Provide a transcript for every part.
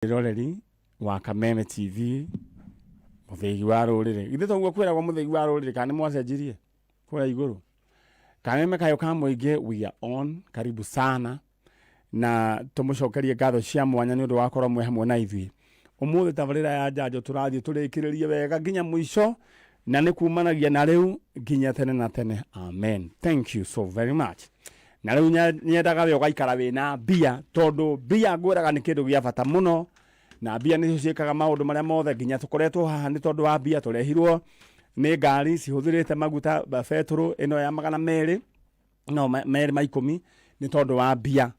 Mwĩroreri wa Kameme TV, mũthĩgi wa rũrĩrĩ. Githĩ toguo kwĩragwo mũthĩgi wa rũrĩrĩ kana nĩ mwacenjirie kũrĩa igũrũ? Kameme kayũ ka mũingĩ, we are on, karibu sana na tũmũcokerie ngatho cia mwanya nĩ ũndũ wa korwo mwĩ hamwe na ithuĩ. Ũmũthĩ tabarĩra ya njanjo tũrathiĩ tũrĩkĩrĩrie wega nginya mũico na nĩ kumanagia na rĩu nginya tene na tene, amen. Thank you so very much. Na rĩu nyendaga we ũgaikara wĩna mbia, tondũ mbia ngwĩraga nĩ kĩndũ gĩa bata mũno, na mbia nĩcio ciĩkaga maũndũ marĩa mothe. Nginya tũkoretwo haha nĩ tondũ wa mbia. Tũrehirwo nĩ ngari cihũthĩrĩte maguta betũrũ ĩno ya 200 no 210 nĩ tondũ wa mbia.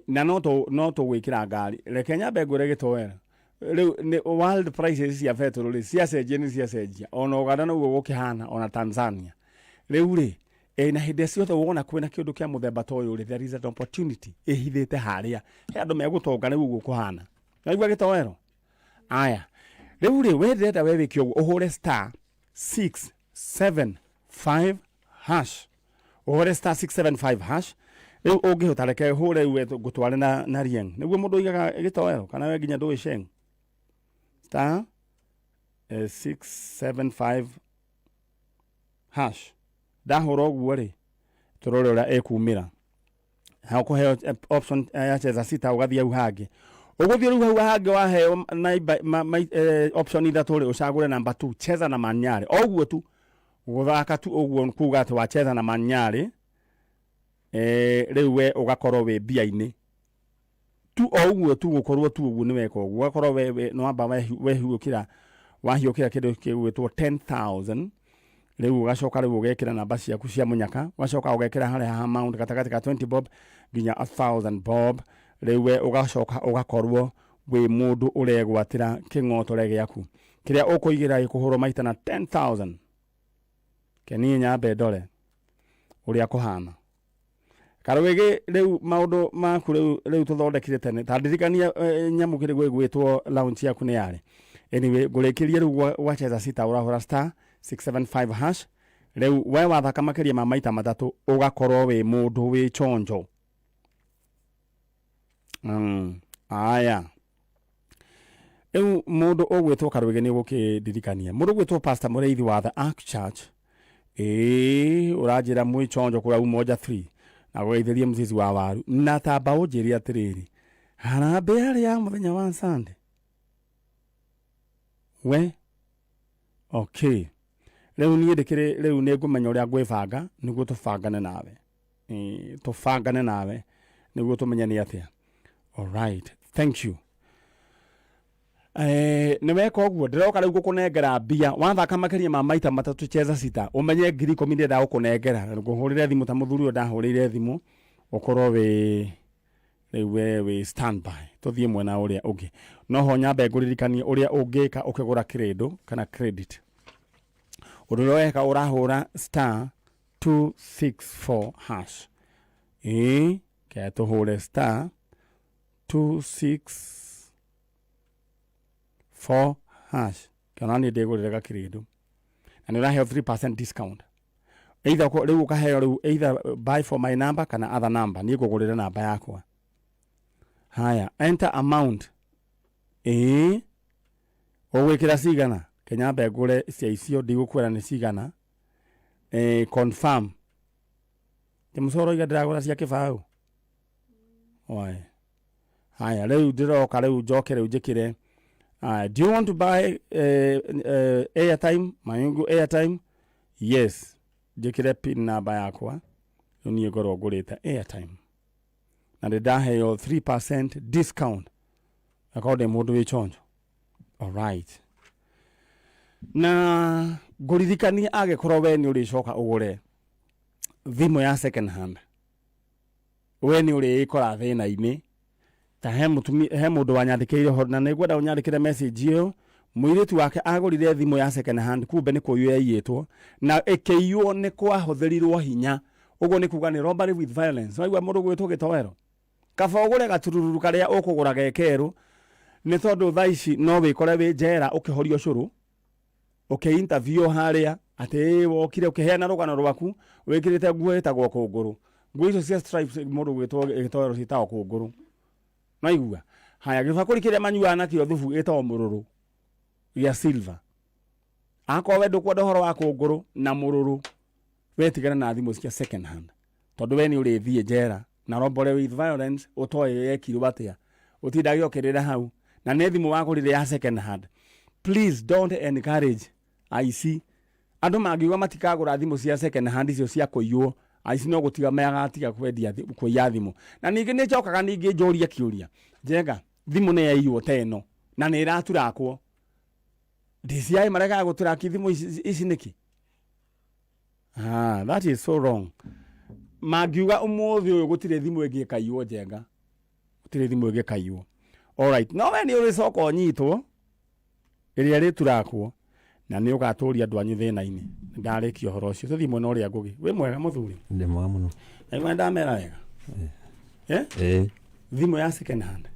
Na no tũgwĩkĩra ngari. Reke nyambe ngwĩre gĩtoera, rĩu nĩ world prices cia betũrũ rĩ ciacenjia, nĩ ciacenjia. Ona Uganda noguo gũkĩhana, ona Tanzania rĩu rĩ. Na hĩndĩ ciothe wona kwĩna kĩũndũ kĩa mũthemba ta ũyũ rĩ, there is an opportunity ĩhithĩte harĩa he andũ megũtonga. Rĩu ũguo kũhana, naigua gĩtoero aya. Rĩu rĩ, we ndĩrenda we wĩke ũguo, ũhũre *675#, ũhũre *675#. Rĩu ũngĩhota, reke hũre we ngũtware na rieng nĩguo mũndũ oigaga gĩtoero, kana we nginya ndũĩ sheng *675#. Ndahũra ũguo rĩ, tũrore ũrĩa ĩkumĩra. Ha ũkũheo option ya cheza sita, ũgathiĩ hau hangĩ. Ũgũthiĩ rĩu hau hangĩ waheo naiba option ithatũ rĩ, ũcagũre namba 2, cheza na manyarĩ. O ũguo tu gũthaka tu ũguo kuga atĩ wacheza na manyarĩ, rĩu we ũgakorwo wĩ mbia-inĩ tu. O ũguo tu gũkorwo tu ũguo nĩ weka ũguo, ũgakorwo we nĩwamba wehiũkĩra, wahiũkĩra kĩndũ kĩgwĩtwo 10,000. Rĩu ũgacoka rĩu ũgekĩra namba ciaku cia mũnyaka, ũgacoka ũgekĩra harĩa ha amount gatagatĩ ka 20 bob nginya 1000 bob. Rĩu we ũgacoka ũgakorwo wĩ mũndũ ũregwatĩra kĩng'otore gĩaku kĩrĩa ũkũigĩra gĩkũhũrwo maita na 10,000. Ke niĩ nyambe ndore ũrĩa kũhana karwĩgĩ. Rĩu maũndũ maku rĩu tũthondekire tene, ta ndirikania nyamũ kĩrĩ gwĩtwo launch yaku nĩ yarĩ. Anyway, ngũrĩkĩrie rĩu gwacheza sita, ũrahũra *675#. Rĩu we wathaka makĩria ma maita matatũ, ũgakorwo wĩ mũndũ wĩ chonjo. Aya, rĩu mũndũ ũgwĩtwo Karwĩgĩ nĩ ũgũkĩndirikania mũndũ ũgwĩtwo Pastor Mũrĩithi wa The Ark Church. Ĩĩ, ũranjĩra mwĩ chonjo kũrĩa Umoja 3 na gũgeithĩria mũcici wa waru na tamba ũnjĩre atĩrĩrĩ, harambee yarĩ ya mũthenya wa Sunday we. Okay, rĩu niĩ ndĩkĩrĩ, rĩu nĩ ngũmenya ũrĩa ngwĩbanga nĩguo tũbangane nawe. Ĩĩ, tũbangane nawe nĩguo tũmenye nĩ atĩa. Alright, thank you. Nĩ weka ũguo, ndĩroka rĩu gũkũnengera mbia. Wathaka makĩria ma maita matatũ cheza sita, ũmenye 10,000 ndĩrenda gũkũnengera. Na ngũhũrĩre thimũ ta mũthuri ũyũ ndahũrĩire thimũ, ũkorwo wĩ rĩu we wĩ standby tũthiĩ mwena ũrĩa ũngĩ. Noho nyambe ngũririkanie ũrĩa ũngĩka ũkĩgũra kĩrĩndũ kana credit. Ũndũ ũrĩa weka, ũrahũra *264#. Ĩĩ, kea tũhũre *264#. Kana niĩ ndĩgũrĩre gakĩrĩndũ na nĩ ũraheo 3% discount. Either rĩu ũkaheo rĩu either buy for my number kana other number. Niĩ ngũgũrĩre namba yakwa. Haya, enter amount. Ĩĩ, ũgwĩkĩra cigana? Kenyambe ngũre cia icio, ndigũkwĩra nĩ cigana. Confirm. Kĩmũcoro iga ndĩragũra cia kĩbaũ. Oe. Haya, rĩu ndĩroka, rĩu njoke, rĩu njĩkĩre do you want to buy airtime, Mayungu airtime? Yes. Njĩkĩre pin number yakwa. Rĩu niĩ ngorwo ngũrĩte airtime na nĩ ndaheo 3% discount, akorwo ndĩ mũndũ wĩ chonjo. Alright, na ngũririkanie, angĩkorwo we nĩ ũrĩcoka ũgũre thimũ ya second hand, we nĩ ũrĩĩkora thĩna-inĩ. Ta he mũtumia, he mũndũ wanyandĩkĩire ũhoro, na nĩ ngwenda ũnyandĩkĩre message ĩyo. Mũirĩtu wake agũrire thimũ ya second hand, kumbe nĩ kũiywo yaiyĩtwo, na ĩkĩiywo nĩ kwahũthĩrirwo hinya. Ũguo nĩ kuga nĩ robbery with violence. Waigua mũndũ gwĩtwo gĩtoero, kaba ũgũre gatururu karĩa ũkũgũra ge kerũ, nĩ tondũ thaa ici no wĩkore wĩ njera ũkĩhorio cũrũ, ũkĩ interview harĩa atĩ ĩ wokire ũkĩheana rũgano rwaku wĩkĩrĩte nguo ĩtagwo kũngũrũ. Nguo icio cia stripes, mũndũ gwĩtwo gĩtoero, ciĩtagwo kũngũrũ. Naigua haya gĩbakũri kĩrĩa manyuaga nakĩo thubu gĩtagwo mũrũrũ gĩa silver. Akorwo we ndũkwenda ũhoro wa kũngũrũ na mũrũrũ, we tigana na thimũ cia second hand, tondũ we nĩ ũrĩthiĩ njera na robbery with violence ũtoĩ yekirwo atĩa, ũtindage ũkĩrĩra hau na nĩ thimũ wagũrire ya second hand. Please don't encourage aici. Andũ mangiuga matikagũra thimũ cia second hand icio cia kũiywo, aici no gũtiga magatiga kwendia kũiya thimũ. Na ningĩ nĩ njokaga ningĩ njũrie kĩũria, Njenga, thimũ nĩ yaiywo ta ĩno na nĩ ĩraturakwo, DCI maregaga gũturaki thimũ ici ici nĩkĩ? Ah, that is so wrong. Mangiuga ũmũthĩ ũyũ gũtirĩ thimũ ĩngĩ ĩkaiywo, Njenga, gũtirĩ thimũ ĩngĩ ĩkaiywo. Alright, no we nĩ ũrĩcoka ũnyitwo ĩrĩa ĩrĩturakwo na nĩ ũgatũria andũ anyu thĩna-inĩ. Ndarĩkia ũhoro ũcio, tũthiĩ mwena ũrĩa. Ngũgĩ, wĩ mwega mũthuri? Ndĩ mwega mũno. Naigua ndamera wega. Eh? Ĩĩ. Thimũ ya second hand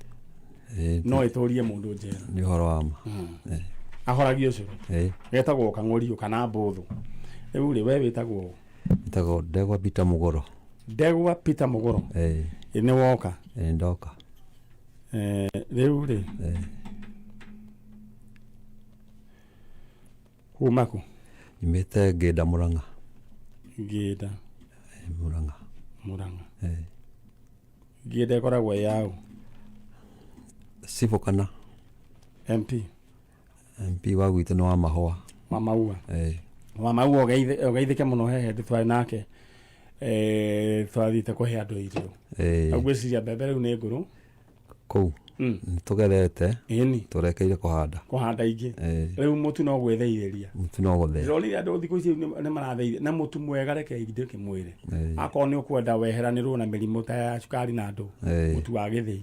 Ĩĩ. no ĩtũrie mũndũ njera. Nĩ ũhoro wa ma. Ĩĩ. Ahoragia ũcũrũ. Ĩĩ. Getagwo kang'ũriũ kana mbũthũ. Rĩu rĩ, we wĩtagwo ũ? Njĩtagwo Ndegwa Peter Mũgoro. Ndegwa Peter Mũgoro. Ĩĩ. Ĩ nĩ woka? Ĩĩ, ndoka. Eh, rĩu rĩ, Ĩĩ. kuma kũ? Nyumĩte Ngĩnda, Mũrang'a. Ngĩnda? Ĩĩ, Mũrang'a. Mũrang'a. Ĩĩ. Ngĩnda ĩkoragwo ĩ yaũ? Cibũ kana MP? MP wa gwitũ nĩ wa Mahũa. Wa Maua? Ĩĩ. Wa Maua, ũgeithĩke mũno. Hehe ndĩ twarĩ nake, eh, twathiĩte kũhe andũ irio. Ĩĩ. Ngwĩciria mbembe rĩu nĩ ngũrũ. Kũu nĩ tũgerete. Ĩni. Tũrekeire kũhanda. Kũhanda ingĩ. Ĩĩ. Rĩu mũtu no gwĩtheithĩria. Mũtu no gũthĩa. Ndĩronire andũ thikũ ici nĩ maratheithia na mũtu mwega. Reke ndĩkĩmwĩre, Ĩĩ. akorwo nĩ ũkwenda weheranĩrwo na mĩrimũ ta ya cukari na andũ, Ĩĩ. mũtu wa gĩthĩi.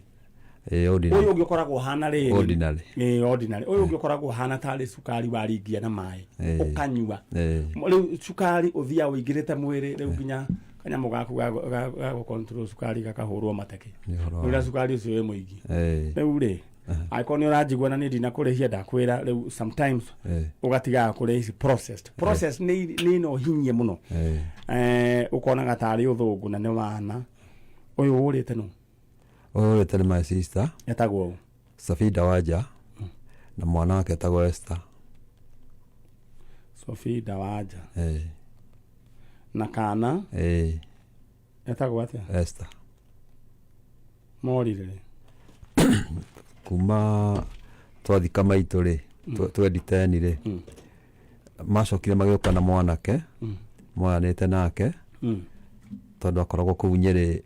Ĩĩ, ordinary. Ũyũ ũngĩ ũkoragwo ũhana rĩrĩ. Ordinary. Ĩĩ, ordinary. Ũyũ ũngĩ ũkoragwo ũhana tarĩ cukari waringia na maĩ Ĩĩ. ũkanyua. Ĩĩ. Rĩu cukari ũthiaga ũingĩrĩte mwĩrĩ, rĩu nginya kanyamũ gaku ga gũ control cukari gakahũrwo mateke. Nĩ ũhoro wa ũrĩa cukari ũcio wĩ mũingĩ. Ĩĩ. Rĩu rĩ, angĩkorwo nĩ ũranjigua na niĩ ndinakũrĩhia, ndakwĩra rĩu sometimes Ĩĩ. ũgatigaga kũrĩa ici processed. Processed nĩ ino hinyie mũno. Ĩĩ. Eh, ũkonaga tarĩ ũthũngũ na nĩ wana. Ũyũ ũrĩte nũ? Ũyũ ũrĩte nĩ my sister. Etagwo ũ? Safida Wanja, na mwana wake etagwo Esther. Sofida Wanja Ĩĩ. na kana Ĩĩ. etagwo atĩa? Esther. Morire rĩ? Kuma twathika maitũ rĩ, 2010 rĩ, macokire magĩũka na mwanake moyanĩte nake, tondũ akoragwo kũu Nyĩrĩ,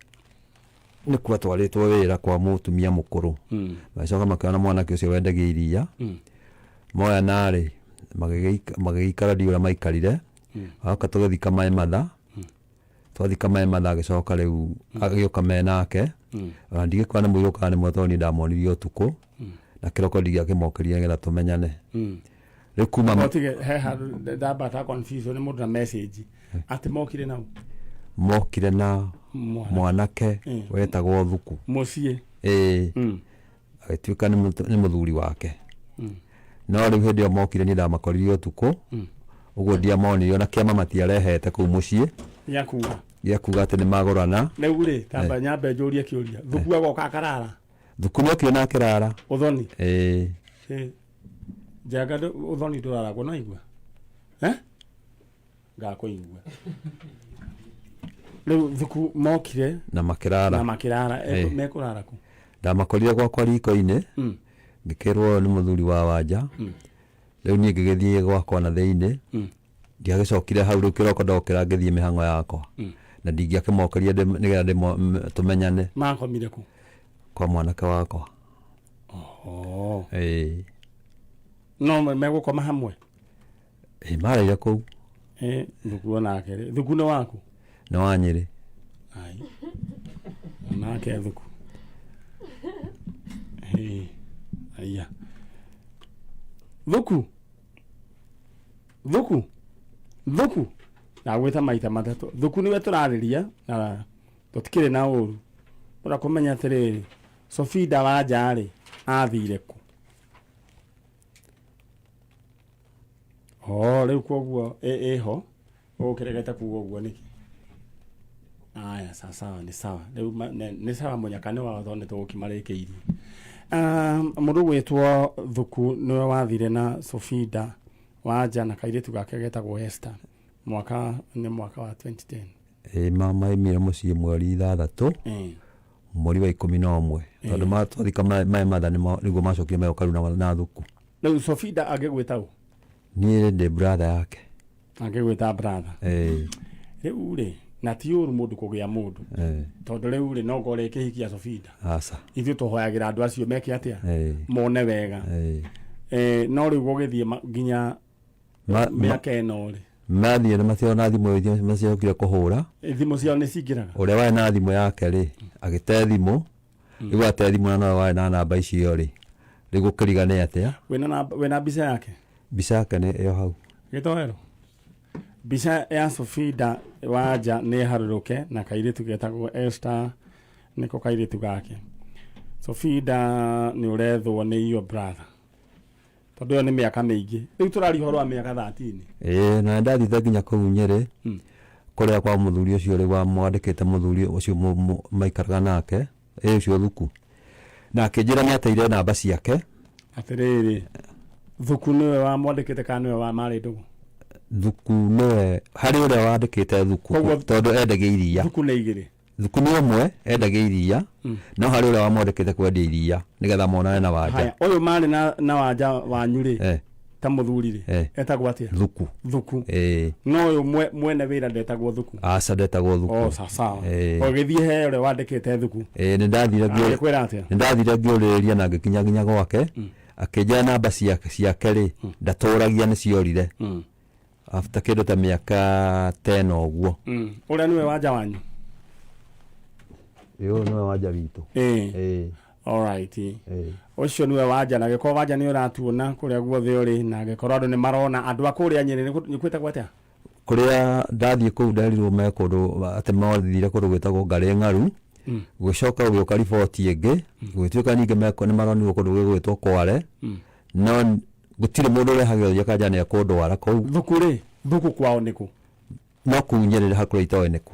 nĩkuo atwarĩtwo wĩra kwa mũtumia mũkũrũ. Magĩcoka makĩona mwanake ũcio wendagia iria. Moyana rĩ, magĩgĩikara, ndiũ ũrĩa maikarire. Agoka tũgĩthika maĩ matha, twathika maĩ matha, agĩcoka rĩu agĩũka me nake. Ona ndigĩkora nĩ mũirũ kana nĩ mwerũ, tondũ niĩ ndamonirie ũtukũ na kĩroko, ndingĩakĩmokĩrire nĩgetha tũmenyane. Rĩu kuma No tige he handũ ndambata confusion nĩ mũndũ na message atĩ mokire nau. Mokire na mwana mwanake wetagwo Thuku. Mũciĩ. Ĩĩ. Agĩtuĩka nĩ mũthuri wake. No rĩu hĩndĩ ĩyo mokire, niĩ ndamakorire ũtukũ ũguo, ndiamonire, ona kĩama matiarehete kũu mũciĩ gĩa kuga gĩa kuga atĩ nĩ magũrana. Rĩu rĩ, tamba nyambe njũrie kĩũria, Thuku agoka akarara? Thuku nĩ okire na akĩrara. Ũthoni? Ĩĩ. Ĩ, njanga ũthoni ndũraragwo no igua, eh? Ngakũigua rĩu. Thuku mokire na makĩrara. Na makĩrara. Ĩ. Mekũrara kũ? Ndamakorire gwakwa riko-inĩ, ngĩkĩrwo nĩ mũthuri wa Wanja. Rĩu niĩ ngĩgĩthiĩ gwakwa na thĩinĩ, ndiagĩcokire hau. Rĩu kĩroko ndokĩra, ngĩthiĩ mĩhang'o yakwa, na ndingĩakĩmokeria nĩgetha tũmenyane. Makomire kũ? Kwa mwanake wakwa. Oh. Ĩĩ. No megũkoma hamwe? Ĩĩ, maraire kũu. Eh, Thuku onake rĩ, Thuku nĩ waku? Nĩ wa Nyĩrĩ. Ai, onake Thuku. Hey, aya Thuku, Thuku, Thuku, ndagwĩta maita matatũ. Thuku nĩwe tũrarĩria na tũtikĩrĩ na ũru. Ũra kũmenya atĩrĩrĩ, Sofida Wanja rĩ, athire kũ? Oh, rĩu koguo ĩho ũkĩregete kuga ũguo nĩkĩ? Aya, sawa sawa, nĩ sawa. Rĩu nĩ sawa mũnyaka nĩ watho nĩ tũgũkĩmarĩkĩirie. Mũndũ gwĩtwo Thuku nĩwe wathire na Sofida Wanja na kairĩtu gake getagwo Esther mwaka nĩ mwaka wa 2010. Ĩ maimire mũciĩ mweri 6 mweri wa 11 tondũ twathika my mother nĩguo macokire megũka rĩu na Thuku. Rĩu Sofida angĩgwĩta ũ? Niĩ ndĩ brother yake. Angĩgwĩta brother. Ĩ. Rĩu rĩ, na ti ũru mũndũ kũgĩa mũndũ. Tondũ rĩu rĩ, no ngorwo ĩkĩhikia Sofida. Aca. Ithuĩ tũhoyagĩra andũ acio meke atĩa? Ĩ. Mone wega. Ĩ. No rĩu gũgĩthiĩ nginya mĩaka ĩno rĩ. Mathiĩ na mationa thimũ iria maciokire kũhũra. Thimũ ciao nĩ cingĩraga? Ũrĩa warĩ na thimũ yake rĩ, agĩte thimũ. Rĩu ate thimũ na nowe warĩ na namba icio rĩ, rĩu gũkĩriga nĩ atĩa? Wĩna mbica yake? Mbica yake nĩ ĩyo hau. Gĩtoero. Mbica ya Sofida Wanja nĩ harũrũke na kairĩtu getagwo Esther nĩko kairĩtu gake. Sofida nĩ ũrethwo nĩ your brother. Tondũ ĩyo nĩ mĩaka mĩingĩ. Rĩu tũraria ũhoro wa mĩaka 13. Ĩĩ, na ndathiĩte nginya kũu Nyĩrĩ, kũrĩa kwa mũthuri ũcio rĩu wamwandĩkĩte mũthuri ũcio maikaraga nake, ĩ ũcio Thuku. Na akĩnjĩra nĩ ateire namba ciake. Atĩrĩrĩ, Thuku nĩwe wamwandĩkĩte kana nĩwe wa marĩ ndũgũ? Thuku nĩwe, harĩ ũrĩa wandĩkĩte Thuku, tondũ endagia iria. Thuku nĩ igĩrĩ. Thuku nĩ ũmwe endagia iria, no harĩ ũrĩa wamwandĩkĩte kwendia iria nĩgetha monane na Wanja. Haya, ũyũ marĩ na Wanja wanyu rĩ, ta mũthuri rĩ, etagwo atĩa? Thuku. Thuku. No ũyũ mwene wĩra ndetagwo Thuku? Aca, ndetagwo Thuku. Oh, sawa sawa. Ũgĩthiĩ he ũrĩa wandĩkĩte Thuku. Nĩ ndathire Agĩkwĩra atĩa? Nĩ ndathire ngĩũrĩrĩria na ngĩkinya nginya gwake, akĩnjĩra namba ciake rĩ, ndatũragia nĩ ciorire. After kĩndũ ta mĩaka 10 ũguo. Ũrĩa nĩwe Wanja wanyu? Ĩĩ, ũyũ nĩwe Wanja witũ. Ĩĩ. All right. Ũcio nĩwe Wanja, na gĩkorwo Wanja nĩ ũratuona kũrĩa guothe ũrĩ, na gĩkorwo andũ nĩ marona andũ a kũrĩa Nyĩrĩ, nĩ kwĩtagwo atĩa? Kũrĩa ndathiĩ kũu nderirwo me kũndũ atĩ mathire kũndũ gwĩtagwo Ngarĩ Ng'aru, gũgĩcoka gũgĩũka riboti ĩngĩ, gũgĩtuĩka ningĩ nĩ maronirwo kũndũ gũgwĩtwo Kware, no gũtirĩ mũndũ ũrehagĩra ũthiũ akanja nĩ ekũndwara kũu. Thuku rĩ, Thuku kwao nĩ kũ? No kũu Nyĩrĩ hakuhĩ itoĩ nĩ kũ.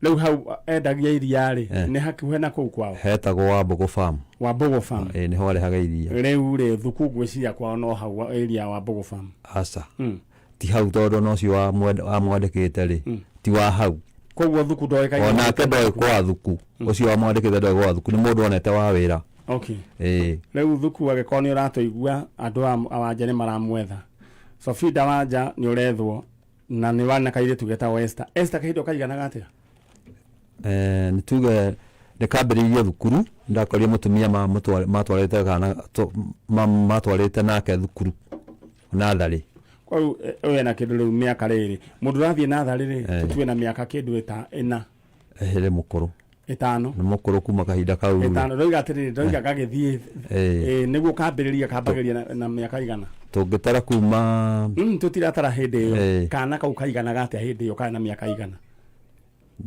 Rĩu hau endagia iria rĩ, nĩ hakuhĩ na kũu kwao? Hetagwo Wambũgũ Farm. Wambũgũ Farm. Ĩĩ, nĩho arehaga iria. Rĩu rĩ, Thuku ngwĩciria kwao no hau area ya Wambũgũ Farm. Aca. Ti hau tondũ ona ũcio wamwandĩkĩte rĩ, ti wa hau. Koguo Thuku ndoĩkaine. Onake ndoĩ kwa Thuku. Ũcio wamwandĩkĩte ndoĩ gwa Thuku, nĩ mũndũ onete wa wĩra. Okay. Rĩu Thuku angĩkorwo nĩ ũratũigua, andũ a Wanja nĩ maramwetha. Sofida Wanja nĩ ũrethwo na nĩ wana kairĩtu getagwo Esther. Esther kahinda kaiganaga atĩa? Nĩ tuge nĩ kambĩrĩirie thukuru, ndakorire mũtumia matwarĩte kana matwarĩte nake thukuru natharĩ. Koguo ũyũ ena kĩndũ rĩu mĩaka rĩrĩ. Mũndũ ũrathiĩ natharĩ rĩ, tũtue na mĩaka kĩndũ ĩna. Ĩrĩ mũkũrũ. Ĩtano. Nĩ mũkũrũ kuma kahinda kau. Ĩtano, ndoiga atĩrĩrĩ, ndoiga gagĩthiĩ. Nĩguo kambĩrĩria, kambagĩrĩria na mĩaka igana. Tũngĩtara kuma Tũtiratara hĩndĩ ĩyo. Kana kau kaiganaga atĩa hĩndĩ ĩyo, karĩ na mĩaka igana?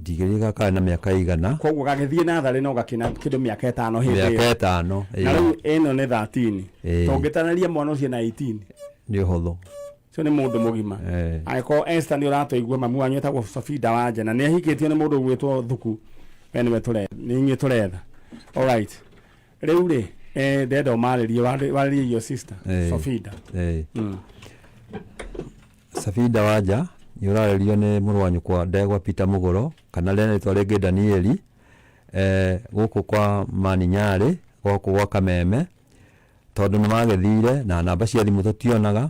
Ndigĩrĩria karĩ na mĩaka igana. Koguo gagĩthiĩ natharĩ no gakĩna kĩndũ mĩaka 5 hĩndĩ ĩyo. Mĩaka 5. Na rĩu ĩno nĩ 13. Tũngĩtarĩria mwana ũcio na 18. Nĩ ũhũthũ. Ũcio nĩ mũndũ mũgima. Angĩkorwo Esther nĩ ũratũigua, mamu wanyu etagwo Sofida Wanja na nĩ ahikĩtio nĩ mũndũ ũgwĩtwo Thuku. We nĩwe tũretha, nĩ inyuĩ tũretha. All right. Rĩu rĩ, ndĩrenda ũmarĩrie, warĩrie your sister, Sofida. Sofida Wanja, nĩ ũrarĩrio nĩ mũrũ wa nyũkwa Ndegwa Peter Mũgũro, kana rĩrĩa rĩtwa rĩngĩ Danieli, gũkũ kwa Maninyarĩ, gũkũ gwa Kameme, tondũ nĩ magĩthire na namba cia thimũ tũtionaga,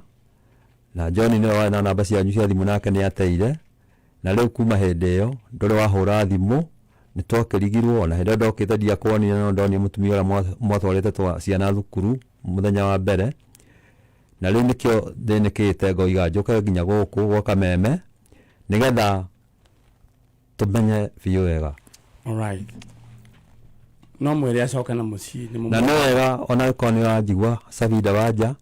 na John nĩwe warĩ na namba cianyu cia thimũ nake nĩ ateire, na rĩu kuma hĩndĩ ĩyo ndũrĩ wahũra thimũ, nĩ twakĩrigirwo, ona hĩndĩ ĩyo ndokĩte ndiakuonire no ndonire mũtumia ũrĩa mwatwarĩte ciana thukuru mũthenya wa mbere, na rĩu nĩkĩo thĩnĩkĩte ngoiga njũke nginya gũkũ gwa Kameme nĩgetha tũmenye biũ wega. All right. No mwĩre acoke na mũciĩ nĩ Na nĩ wega ona angĩkorwo nĩ ũranjigua Sabinda Wanja,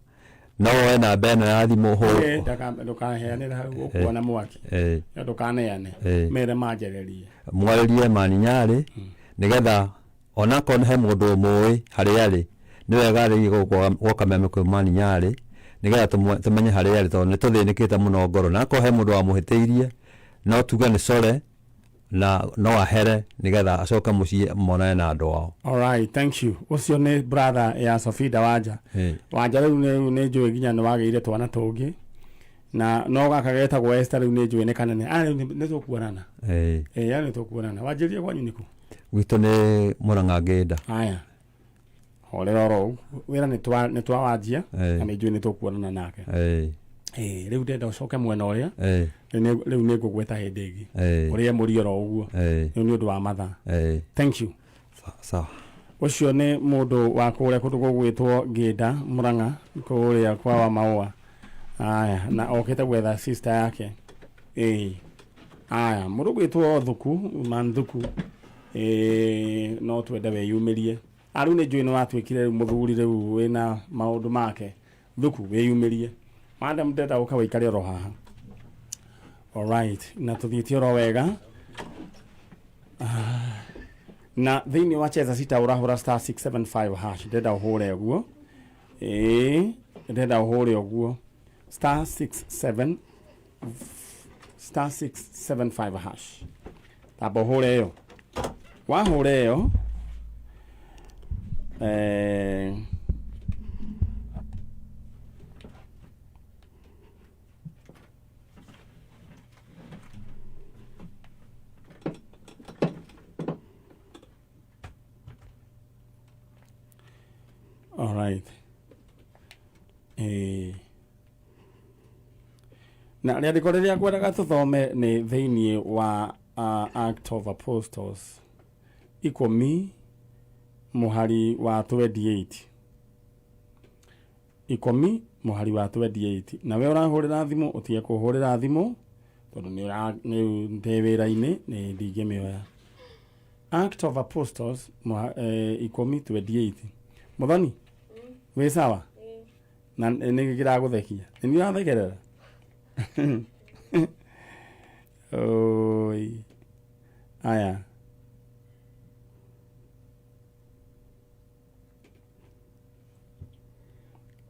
no woe namba ĩno ya thimũ hũ. Ndũkaheanĩre hau ũkuona mwaki. Ndũkaneane. Mere manjererie. Mwarĩrie Maninyarĩ nĩgetha onakorwo he mũndũ ũmũĩ harĩa arĩ, nĩ wega arĩrie gũkũ gwa Kameme kwĩ Maninyarĩ nĩgetha tũmenye harĩa arĩ tondũ nĩ tũthĩnĩkĩte mũno ngoro. Na akorwo he mũndũ wamũhĩtĩirie no tuge nĩ core. Na no ahere nĩgetha acoke mũciĩ monane na andũ ao. Alright, thank you. Ũcio nĩ brother ya Sofida Wanja. Wanja rĩu nĩ njũĩ nginya nĩ wagĩire twana tũngĩ. Na no gaka getagwo Esther rĩu nĩ njũĩ nĩ kanene. Ah, rĩu nĩ tũkuonana. Eh, ya nĩ tũkuonana. Wanjĩrire kwanyu nĩkũ? Gwitũ nĩ Mũrang'a Ngĩnda. Aya. Horera oro ũguo. Wĩra nĩ twawanjia na nĩ njũĩ nĩ tũkuonana nake. Eh, rĩu ndenda ũcoke mwena ũrĩa. Rĩu nĩ ngũgweta hĩndĩ ĩngĩ. Ũrĩe mũri oro ũguo. Rĩu nĩ ũndũ wa mathaa. Thank you. Sawa. Ũcio nĩ mũndũ wa kũrĩa kũndũ gũgwĩtwo Ngĩnda Mũrang'a kũrĩa kwa wa Maũa. Aya, na okĩte gwetha sister yake. Ĩĩ. Aya, mũndũ ũgwĩtwo Thuku, man Thuku. Ĩĩ, no twende wĩyumĩrie. A rĩu nĩ njũĩ nĩ watuĩkire rĩu mũthuri rĩu wĩna maũndũ make. Thuku, wĩyumĩrie. Madam ndĩrenda ũka wĩikare oro haha. Alright, na tũthiĩte oro wega. Na thĩinĩ wa cheza sita ũrahũra star 675 hash, ndĩrenda ũhũre ũguo. Ĩĩ, ndĩrenda ũhũre ũguo. Star 67 star 675 hash. Tamba ũhũre ĩyo. Wahũra ĩyo all right. Na rĩandĩko rĩrĩa ngwendaga tũthome nĩ thĩinĩ wa Act of Apostles 10 mũhari wa 28. 10 mũhari wa 28. Nawe ũrahũrĩra thimũ ũtige kũhũrĩra thimũ tondũ nĩ ndĩ wĩra-inĩ nĩ ndingĩmĩoya. Act of Apostles 10:28. Mũthoni, wĩ sawa? Na nĩ kĩragũthekia? Nĩ niĩ ũrathekerera? Oi. Aya.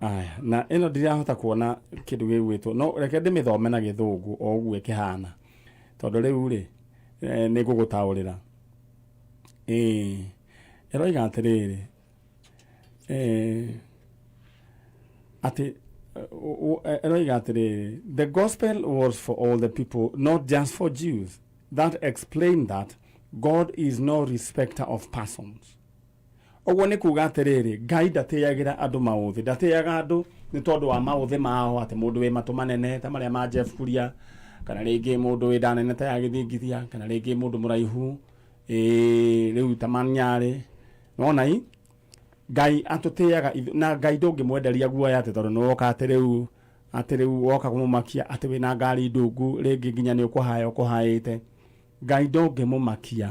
Aya, na ĩno ndirahota kuona kĩndũ gĩgwĩtwo, no reke ndĩmĩthome na gĩthũngũ o ũguo ĩkĩhana, tondũ rĩu rĩ, nĩ ngũgũtaũrĩra. Ĩroiga atĩrĩrĩ, atĩ ĩroiga atĩrĩrĩ, the gospel was for all the people, not just for Jews. That explained that God is no respecter of persons. Ũguo nĩ kuga atĩrĩrĩ, Ngai ndatĩagĩra andũ maũthĩ, ndatĩaga andũ nĩ tondũ wa maũthĩ mao, atĩ mũndũ wĩ matũ manene ta marĩa ma Jeff Kuria, kana rĩngĩ mũndũ wĩ nda nene ta ya gĩthingithia, kana rĩngĩ mũndũ mũraihu, rĩu ta Manyarĩ. Nĩwona i? Ngai atũtĩaga na Ngai ndũngĩmwenderia guoya atĩ tondũ nĩwoka atĩ rĩu, atĩ rĩu woka kũmũmakia atĩ wĩna ngari ndungu, rĩngĩ nginya nĩ ũkũhaya ũkũhaĩte. Ngai ndũngĩmũmakia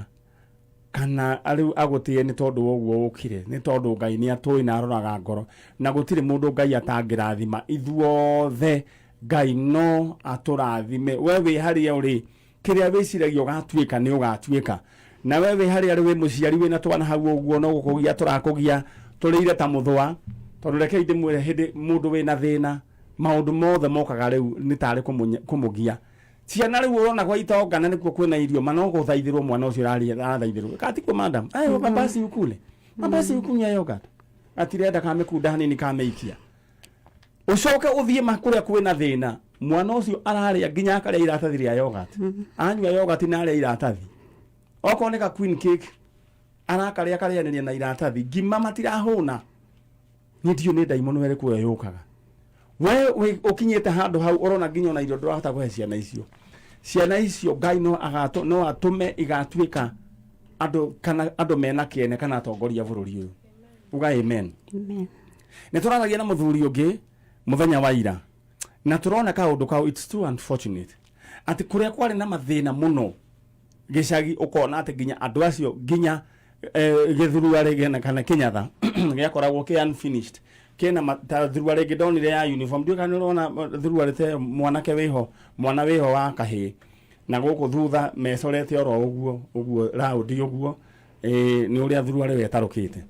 kana rĩu agũtĩe nĩ tondũ wa ũguo ũkire, nĩ tondũ Ngai nĩ atũĩ na aroraga ngoro, na gũtirĩ mũndũ Ngai atangĩrathima. Ithuothe Ngai no atũrathime. We wĩ harĩa ũrĩ, kĩrĩa wĩciragia ũgatuĩka nĩ ũgatuĩka. Na we wĩ harĩa ũrĩ, wĩ mũciari wĩna twana hau ũguo, no gũkũgia tũrakũgia tũrĩire ta mũthũa. Tondũ rekei ndĩmwĩre, hĩndĩ mũndũ wĩna thĩna, maũndũ mothe mokaga rĩu nĩ tarĩ kũmũgia. Ciana rĩu ũrona gwa itonga na nĩkuo kwĩna irio, ma no gũthaithĩrwo mwana ũcio arathaithĩrwo. Katikuo madam? Ayo, mabasi ukule. Mabasi ukunywa yogurt. Atirenda kamĩkunda hanini kamĩikia. Ũcoke ũthiĩ ma kũrĩa kwĩna thĩna, mwana ũcio ararĩa nginya akarĩa iratathi rĩa yogurt. Anyua yogurt na arĩa iratathi. Okorwo nĩ ka queen cake, arakarĩa akarĩanĩria na iratathi. Ngima matirahũna. Niĩ ndiũĩ nĩ ndaimono ĩrĩkũ ĩyo yũkaga. We ũkinyĩte handũ hau ũrona nginya ona irio ndũrahota kũhe ciana icio. Ciana icio Ngai no atũme igatuĩka andũ kana andũ mena kĩene kana atongoria bũrũri ũyũ. Uga amen. Amen. Nĩ tũraragia na mũthuri ũngĩ mũthenya wa ira na tũrona kaũndũ kau, it's too unfortunate atĩ kũrĩa kwarĩ na mathĩna mũno gĩcagi, ũkona atĩ nginya andũ acio nginya gĩthurua rĩngĩ kana kĩnyatha gĩakoragwo kĩ unfinished, kĩna ta thurua rĩngĩ ndonire ya uniform, ndiũĩ kana nĩũrona thurua rĩte mwanake wĩho, mwana wĩho wa kahĩĩ, na gũkũ thutha mecorete oro ũguo ũguo raundi ũguo, nĩ ũrĩa thurua rĩu ĩtarũkĩte.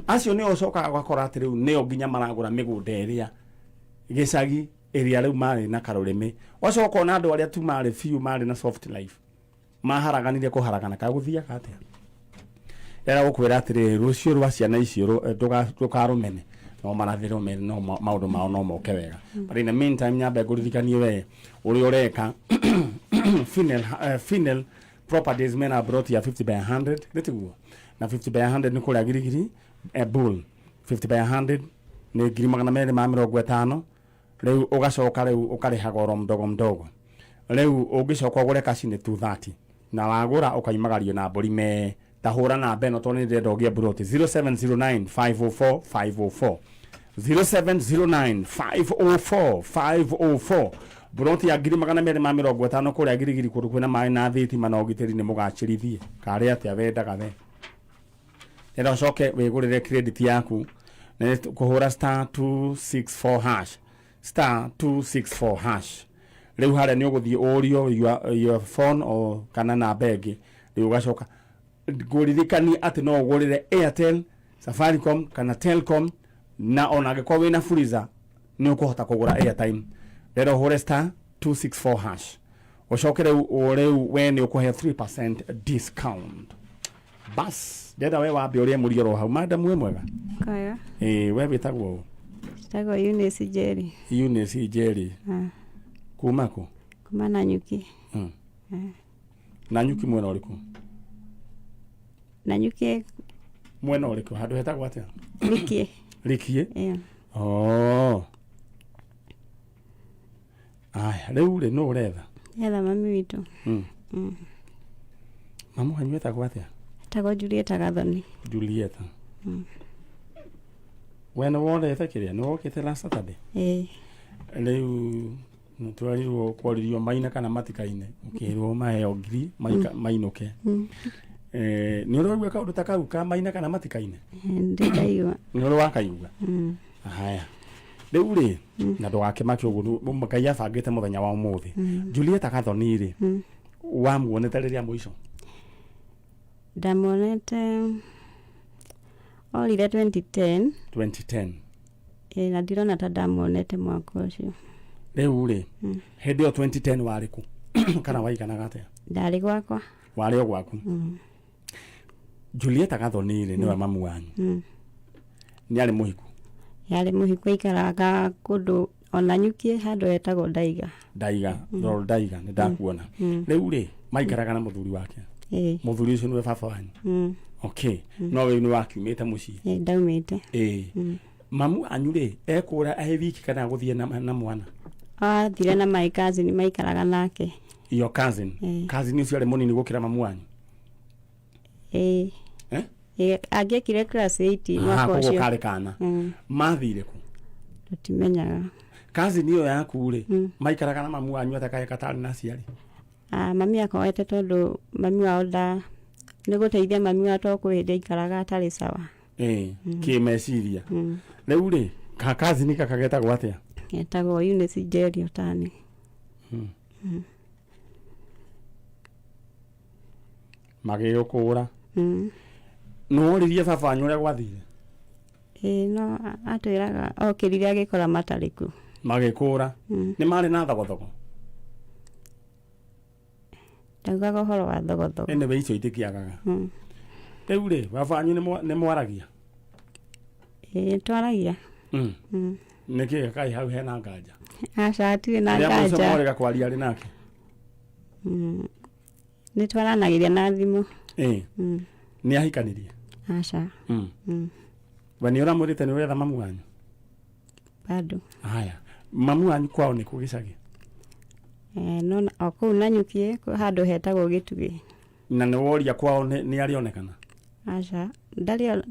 Acio nĩo ũcokaga ũgakora atĩ rĩu nĩo nginya maragũra mĩgũnda ĩrĩa gĩcagi ĩrĩa rĩu marĩ na karũrĩmĩ. Ũgacoka ũkona andũ arĩa tu marĩ biũ marĩ na soft life. Maharaganire kũharagana ka gũthiaga atĩa? Ndĩrenda gũkwĩra atĩrĩrĩ, rũciũ rwa ciana icio ndũkarũmene, no marathĩrwo mere no maũndũ mao no moke wega. But in the meantime, nyambe ngũririkanie we ũrĩa ũreka Finel, Finel Properties mena broti ya 50 by 100, nĩ tiguo? Na 50 by 100 nĩ kũrĩa Girigiri, Bull. 50 by 100 nĩ 250,000. Rĩu ũgacoka rĩu ũkarĩha goro mdogo mdogo. Rĩu ũngĩcoka ũgũre kaci nĩ 230, na wagũra ũkaimagario na mbũri mee. Ta hũra namba ĩno tondũ nĩ ndĩrenda ũgĩe mburoti, 0709 504 504, 0709 504 504. Mburoti ya 250,000 kũrĩa Girigiri, kũndũ kwĩna maĩ na thitima na ũgitĩri. Nĩ mũgacĩrithie karĩ atĩa wendaga we? Ĩra ũcoke wĩgũrĩre credit yaku nĩ kũhũra star 264 hash, star 264 hash. Rĩu harĩa nĩ ũgũthiĩ ũrio your phone o kana namba ĩngĩ. Rĩu ũgacoka ngũririkanie atĩ no ũgũrĩre Airtel, Safaricom kana Telcom, na ona angĩkorwo wĩna Fuliza nĩ ũkũhota kũgũra airtime. Rero ũhũre star 264 hash, ũcoke rĩu rĩu we nĩ ũkũheo 3% discount. Bas, ndĩrenda we wambe ũrĩe mũri oro hau. Madam, wĩ mwega? Kwega. Ĩĩ, we wĩtagwo ũ? Njĩtagwo Eunice Njeri. Eunice Njeri. Ah, kuma kũ? Kuma Nanyuki. Nanyuki mwena ũrĩkũ? Nanyuki. Mwena ũrĩkũ, handũ hetagwo atĩa? Rikie. Rikie? Ĩyo. Oh. Aya, rĩu rĩ, nũ ũretha? Etha mami witũ. Mamu wanyu etagwo atĩa? Etagwo Julieta Gathoni. Julieta. We nĩ worete kĩrĩa nĩ wokĩte last Saturday? Ĩĩ. Rĩu twerirwo kworirio maine kana matikaine, ũkĩrwo maheo ngiri mainũke. Nĩ ũrĩ waigua kaũndũ ta kau ka maine kana matikaine? Ndĩ ndaigua. Nĩ ũrĩ wakaigua? Haya, rĩu rĩ, na ndũgakĩmake ũguo, Ngai abangĩte mũthenya wa ũmũthĩ. Julieta Gathoni rĩ, wamuonete rĩrĩa mũico? Ndamuonete orire 2010. 2010? Ĩĩ, na ndirona ta ndamuonete mwaka ũcio. Rĩu rĩ, hĩndĩ ĩyo 2010 warĩ kũ kana waiganaga atĩa? Ndarĩ gwakwa. Warĩ o gwaku. Julieta Gathoni rĩ, nĩwe mamu wanyu? Nĩ arĩ mũhiku? Yarĩ mũhiku, aikaraga kũndũ ona Nyuki, handũ hetagwo Ndaiga. Ndaiga, Rol Ndaiga, nĩ ndakuona. Rĩu rĩ, maikaraga na mũthuri wake? Ĩĩ. Mũthuri ũcio nĩwe baba wanyu? Mm. Okay, no rĩu nĩ wakiumĩte mũciĩ? Ĩĩ, ndaumĩte. Ĩĩ. Mamu wanyu rĩ, ekũra e wiki kana gũthiĩ na mwana? Athire na my cousin maikaraga nake. Your cousin? Ĩĩ. Cousin ũcio arĩ mũnini gũkĩra mamu wanyu? Ĩĩ. Eh? Ĩĩ, angĩekire class 8 Aha, mwaka koguo ũcio. karĩ kana. Mathire kũ? Tũtimenyaga. Cousin ĩyo yaku rĩ, maikaraga na mamu wanyu atakae katarĩ na aciari? Ah, mami akoete tondũ mami wao nda nĩ gũteithia mami wao tondũ kwĩ hĩndĩ aikaraga atarĩ sawa. Ĩĩ, kĩmeciria. Rĩu rĩ, ka cousin gaka getagwo atĩa? Etagwo Eunice Njeri Otani. Magĩgũkũra. Nĩ woririe baba wanyu ũrĩa gwathire? Ĩĩ, no atwĩraga okĩrire agĩkora matarĩ kuo. Magĩkũra. Nĩ marĩ na thogothogo? Ndaugaga ũhoro wa thogothogo. Anyway, icio itikĩagaga. Rĩu rĩ, baba wanyu nĩ mwaragia? Ĩĩ, twaragia. Nĩkĩ kaĩ hau hena nganja? Aca, hatirĩ na Rĩrĩa mũico nganja. mwarega kwaria arĩ nake? Nĩ twaranagĩria na thimũ. Ĩĩ. Nĩ ahikanirie? Aca. We nĩ ũramwĩrĩte nĩ ũretha mamu wanyu? Bado. Haya, mamu wanyu kwao nĩ kũ gĩcagi? Eh, no o kũu Nanyuki, handũ hetagwo Gĩtugĩ. Na nĩ woria kwao nĩ arĩonekana? Aca, ndarĩ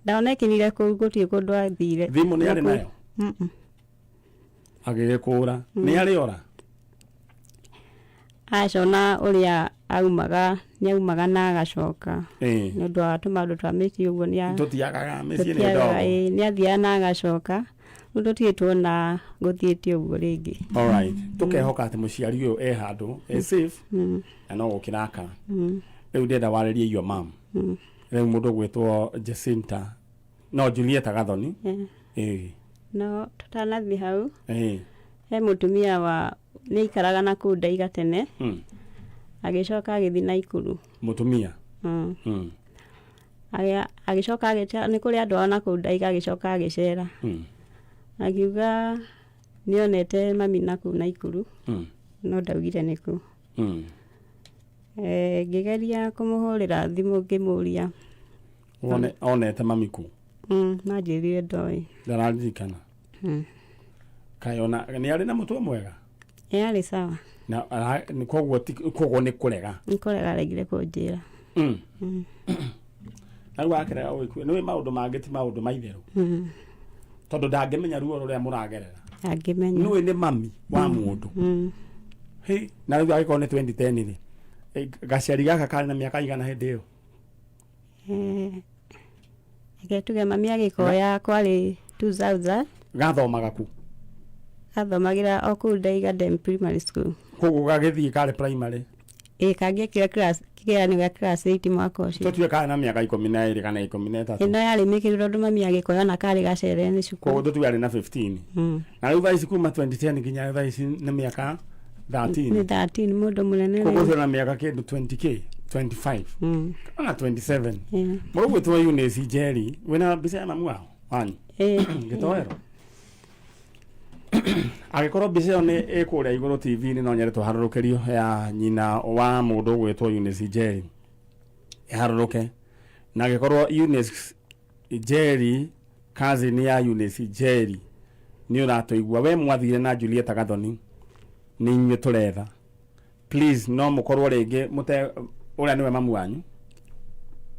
ndaonekanire kũu, gũtirĩ kũndũ athire. Thimũ nĩ arĩ nayo? Mm-mm. Agĩgĩkũra nĩ arĩ ora? Aca, ona ũrĩa aumaga nĩ aumaga na agacoka. Nĩ ũndũ wa tũmaũndũ twa mĩciĩ ũguo nĩ Tũtiagaga mĩciĩ nĩ tũtiagaga, ndogo. Ĩĩ, nĩ athiaga na agacoka, rĩu tũtirĩ tuona gũthiĩte ũguo rĩngĩ. Alright, tũkehoka atĩ mũciari ũyũ e handũ e safe na no gũkĩrakara. Rĩu ndĩrenda warĩrie your mom. Rĩu mũndũ ũgwĩtwo Jacinta, no Julieta Gathoni. Ĩĩ. No tũtanathiĩ hau, Ĩĩ. he mũtumia wa nĩ aikaraga na kũu Ndaiga tene. Agĩcoka agĩthiĩ Naikuru. Mũtumia. Agĩcoka agĩta nĩ kũrĩ andũ ao nakũu Ndaiga, agĩcoka agĩcera. Akiuga nĩonete mami nakũu Naikuru, no ndaugire nĩkũ. Ngĩgeria kũmũhũrĩra thimũ ngĩmũria. Onete mami kũ? Manjĩrire ndoĩ. Ndararirikana. Kaĩ ona nĩ arĩ na mũtwe mwega? Ĩ arĩ sawa. Na koguo koguo nĩ kũrega. Nĩ kũrega aregire kũnjĩra. Na rĩu akĩrega gũgĩkua nĩ maũndũ mangĩ ti maũndũ ma itherũ. Tondũ ndangĩmenya ruo rũrĩa mũragerera. Angĩmenya. Nĩũĩ nĩ mami wa mũndũ. Hĩ, na rĩu angĩkorwo nĩ 2010 rĩ, gaciari gaka karĩ na mĩaka igana hĩndĩ ĩyo? Reke tuge mami agĩkoya kwarĩ 2000. Gathomaga kũ? Gathomagĩra o kũu Ndaiga Dam Primary School. Koguo gagĩthiĩ karĩ primary? Ĩ, kangĩekire class kĩgeranio gĩa class 8 mwaka ũcio. Tũtue karĩ na mĩaka 12 kana 13. Ĩno yarĩ mĩkĩru tondũ mami agĩkoya na karĩ gacere nĩ cukuru. Koguo tũtue arĩ na 15. Na rĩu thaa ici kuma 2010 nginya thaa ici nĩ mĩaka 13. Nĩ 13, mũndũ mũnene. Koguo ũcio na mĩaka kĩndũ 20k, 25 kana 27. Yeah. Mũrũgwĩtwo Eunice Njeri, wĩna mbica ya mamu wao wanyu? Ĩ. Gĩtoero. Angĩkorwo mbica ĩyo nĩ ĩkũrĩa igũrũ TV-inĩ no nyende tũharũrũkĩrio ya nyina wa mũndũ ũgwĩtwo Eunice Njeri ĩharũrũke. Na angĩkorwo Eunice Njeri, cousin ya Eunice Njeri, nĩ ũratũigua, we mwathire na Julieta Gathoni, nĩ inyuĩ tũretha. Please, no mũkorwo rĩngĩ mũte ũrĩa nĩwe mamu wanyu.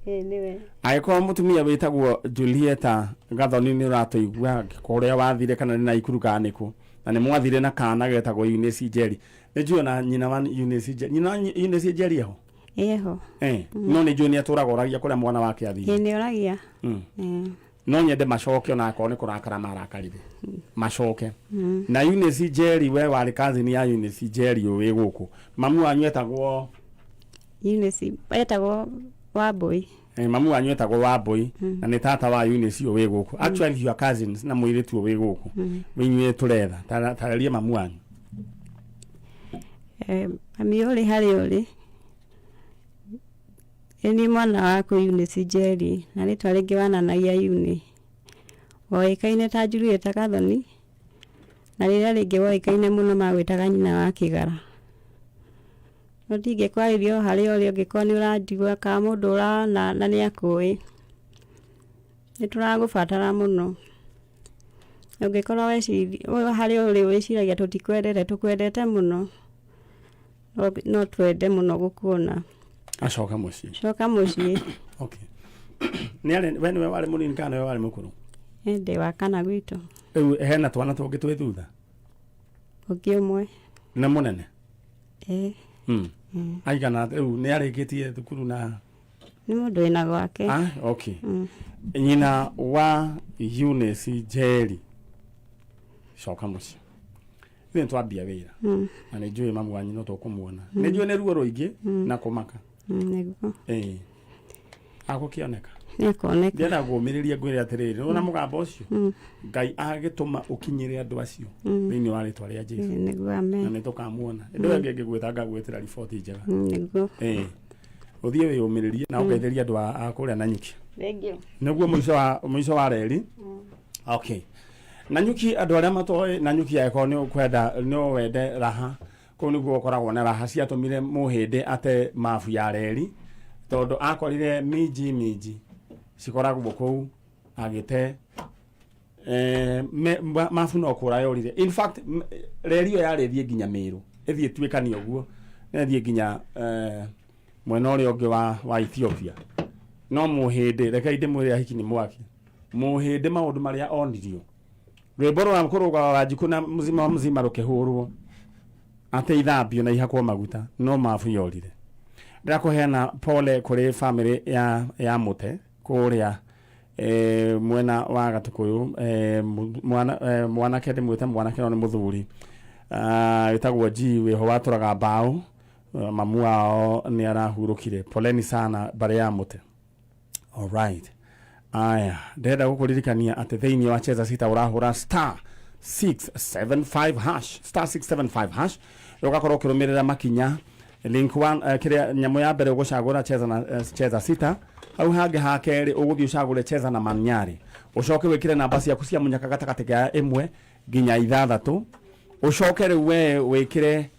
Ĩ, nĩwe. Angĩkorwo mũtumia wĩtagwo Julieta Gathoni nĩ ũratũigua, angĩkorwo ũrĩa wathire kana nĩ Naikuru kana nĩkũ, na nĩ mwathire na kana getagwo Eunice Njeri. Nĩ njũĩ ona nyina wa Eunice Njeri, nyina wa Eunice Njeri eho? Eho. No nĩ njũĩ nĩ atũraga oragia kũrĩa mwana wake athire. Ĩ, nĩ oragia. No nyende macoke ona akorwo nĩ kũrakara marakarire. Macoke. Na Eunice Njeri, we warĩ cousin ya Eunice Njeri ũyũ wĩ gũkũ. Mamu wanyu etagwo? Eunice etagwo Wambui. Mamu wanyu etagwo Wambui na nĩ tata wa Eunice ũyũ wĩ gũkũ. Actually your cousins na mũirĩtu ũyũ wĩ gũkũ. Inyuĩ tũretha. Tarĩria mamu wanyu. Mami ũrĩ harĩa ũrĩ. Ĩ nĩ mwana waku Eunice Njeri, na rĩtwa rĩngĩ wananagia Eunice. Woĩkaine ta Julieta Gathoni, na rĩrĩa rĩngĩ woĩkaine mũno magwĩtaga nyina wa kĩgara. No ndingĩkwarĩria o harĩa ũrĩ ũngĩkorwo nĩ ũranjigua kana mũndũ ũrona na nĩ akũĩ. Nĩ tũragũbatara mũno. Ũngĩkorwo harĩa ũrĩ wĩciragia tũtikwendete, tũkwendete mũno. No twende mũno gũkuona. Acoka mũciĩ. Coka mũciĩ. Okay. Nĩ arĩ, we nĩwe warĩ mũnini kana nĩwe warĩ mũkũrũ? Ndĩ wa kana gwitũ. Rĩu hena twana tũngĩ twĩ thutha? Ũngĩ ũmwe. Nĩ mũnene? Ĩ. Aigana rĩu nĩ arĩkĩtie thukuru na Nĩ mũndũ wĩna gwake. Okay. Nyina wa Eunice Njeri. Coka mũciĩ. Ithuĩ nĩtwambia wĩra. Na nĩ njũĩ mamu wanyu no tũkũmuona. Nĩ njũĩ nĩ ruo rũingĩ na kũmaka. Nĩguo. Agũkĩoneka. Nĩakoneka. Ndĩrenda ngũmĩrĩrie ngwĩre atĩrĩrĩ, nĩwona mũgambo ũcio? Ngai agĩtũma ũkinyĩre andũ acio thĩinĩ wa rĩtwa rĩa Jesu. Nĩguo, amen. Na nĩtũkamuona. Hĩndĩ ĩyo ĩngĩ ngĩgwĩta ngagwĩtĩra riboti njega. Nĩguo. Ũthiĩ wĩyũmĩrĩrie na ũgeithĩrie andũ a kũrĩa Nanyuki. Thank you. Nĩguo mũico wa reri. Okay. Nanyuki andũ arĩa matoĩ Nanyuki angĩkorwo nĩ ũkwenda no wende raha, kũu nĩguo gũkoragwo na raha ciatũmire mũhĩndĩ ate mabu ya reri tondũ akorire minji minji cikoragwo kũu agĩte mabu no kũra yorire. In fact reri ĩyo yarĩ ĩthiĩ nginya Mĩrũ, ĩthiĩ ĩtuĩkanie ũguo na ĩthiĩ nginya mwena ũrĩa ũngĩ wa Ethiopia. No mũhĩndĩ, rekei ndĩmwĩre ahiki nĩ mwaki, mũhĩndĩ maũndũ marĩa onirio, rwĩmbo rwa kũrũga wa Wanjikũ na mzima wa mzima rũkĩhũrwo atĩ ithambio na ihakwo maguta, no mabu yorire. Ndĩrakũheana pole kũrĩ family ya Mũte kũrĩa mwena wa Gatũkũyũ. Mwanake ndĩmwĩte mwanake no nĩ mũthuri, wĩtagwo G wĩho watũraga mbaũ, mamu wao nĩ arahurũkire. Poleni sana mbarĩ ya Mũte. Alright. Aya, ndĩrenda gũkũririkania atĩ thĩinĩ wa Cheza Sita ũrahũra star 675 hash, star 675 hash, ũgakorwo ũkĩrũmĩrĩra makinya. Link one, kiria nyamu ya mbere ugucagura cheza na cheza sita. Hau hangi ha keri uguthii ucagure cheza na Manyari, ucoke wikire namba ciaku cia munyaka gatagati ka 1 nginya 6, ucoke riu we wikire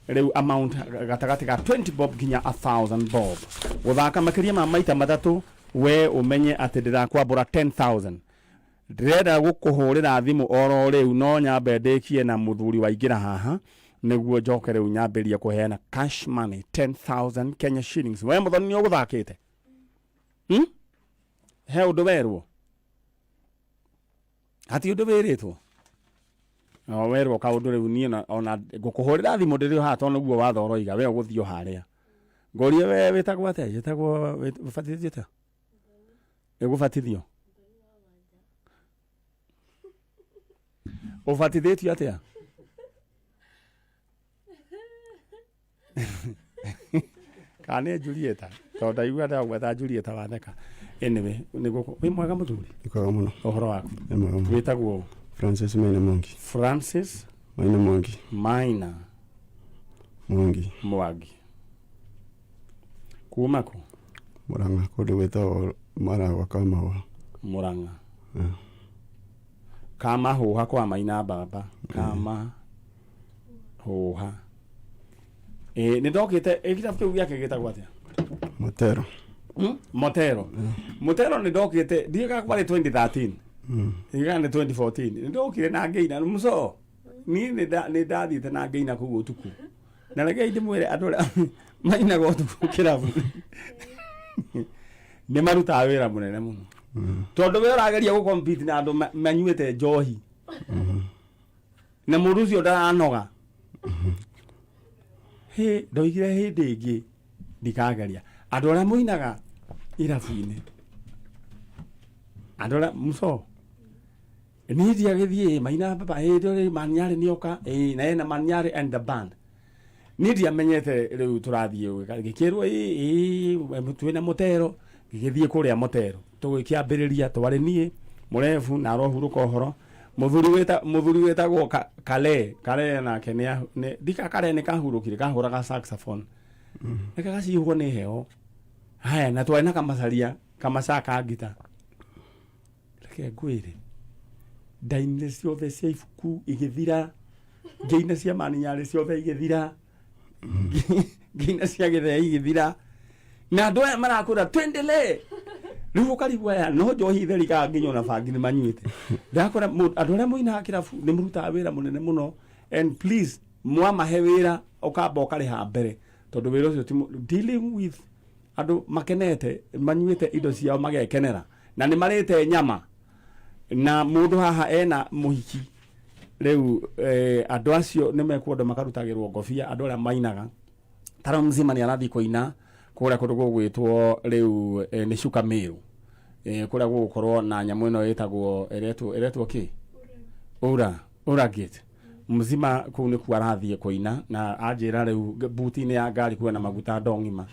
riu amount gatagati ka 20 bob nginya 1000 bob. Guthaka makiria ma maita 3 we umenye ati ndirakwambura 10,000. Ndĩrenda gũkũhũrĩra thimũ oro rĩu, no nyambe ndĩkie na mũthuri waingĩra haha nĩguo njoke rĩu nyambĩrie kũheana cash money 10,000 Kenya shillings. We Mũthoni, nĩ ũgũthakĩte? He ũndũ werwo? Hati ũndũ wĩrĩtwo? No werwo kaũndũ rĩu niĩ ona ngũkũhũrĩra thimũ ndĩrĩ o haha, tondũ nĩguo watho ũroiga we ũgũthiĩ o harĩa. Ngũrie, we wĩtagwo atĩa? Wĩtagwo ũbatithio atĩa? Ĩgũbatithio, ũbatithĩtio atĩa? Kana nĩ Julieta? Tondũ ndaigua ndagweta Julieta watheka. Anyway, nĩguo wĩ mwega mũthuri? Nĩkwega mũno. Ũhoro waku? Nĩ mwega mũno. Wĩtagwo? Francis Maina Mwangi. Francis Maina Mwangi. Maina Mwangi. Mwangi. Kuma kũ? Murang'a, kũndũ gwĩtagwo Maragwa ka Mahũa. Murang'a Kamahuha kwa Maina baba Kamahuha. Ĩ nĩ ndokĩte ĩ kĩrabu kĩu gĩake gĩtagwo atĩa? Motero. Motero. Motero nĩ ndokĩte, ndiũĩ kana kwarĩ 2013, ndiũĩ kana nĩ 2014, nĩ ndokire na ngĩina mũco. Niĩ nĩ ndathiĩte na ngĩina kũu ũtukũ, na rekei ndĩmwĩre, andũ arĩa mainaga ũtukũ kĩrabu nĩ marutaga wĩra mũnene mũno, tondũ we ũrageria gũ compete na andũ manyuĩte njohi, na mũndũ ũcio ndaranoga. Hĩ, ndoigire hĩndĩ ĩngĩ ndikageria. Andũ arĩa mũinaga irabu-inĩ, andũ arĩa mũco niĩ ndiagĩthiĩ maina baba hĩndĩ ĩyo Manyarĩ nĩoka ĩ na ena Manyarĩ and the band. Niĩ ndiamenyete rĩu tũrathiĩ gwĩka, ngĩkĩrwo ĩ twĩna mũtero. Ngĩgĩthiĩ kũrĩa mũtero, tũgĩkĩambĩrĩria, twarĩ niĩ mũrebu na arohurũka ũhoro mũthuri wĩtagwo Kale Kale, nake ndika Kale nĩ kahurũkire, kahũraga saxophone, reke gacihũrwo nĩ heho. Haya, na twarĩ na kamacaria kamaca ka ngita. Reke ngwĩre, ndainire ciothe cia ibuku igĩthira, ngĩina cia Maninyarĩ ciothe igĩthira, ngĩina cia gĩthee igĩthira, na andũ aya marakwĩra tuendelee. Rĩu ũkarigwo aya no njohi theri kana nginya ona bangi nĩ manyuĩte. Ndakora andũ arĩa mũinaga kĩrabu nĩ mũrutaga wĩra mũnene mũno, and please, mwamahe wĩra ũkamba ũkarĩha mbere, tondũ wĩra ũcio ti dealing with andũ makenete, manyuĩte indo ciao magekenera, na nĩ marĩte nyama, na mũndũ haha ena mũhiki rĩu. Andũ acio nĩ mekwenda makarutagĩrwo ngobia, andũ arĩa mainaga. Tara mzima nĩ arathiĩ kũina kũrĩa kũndũ gũgwĩtwo rĩu nĩ Cuka Mĩrũ, kũrĩa gũgũkorwo na nyamũ ĩno ĩtagwo ĩretwo kĩ ura gate mzima. Kũu nĩkuo arathiĩ kũina, na anjĩra rĩu buti-inĩ ya ngari kwĩna maguta ndong'ima,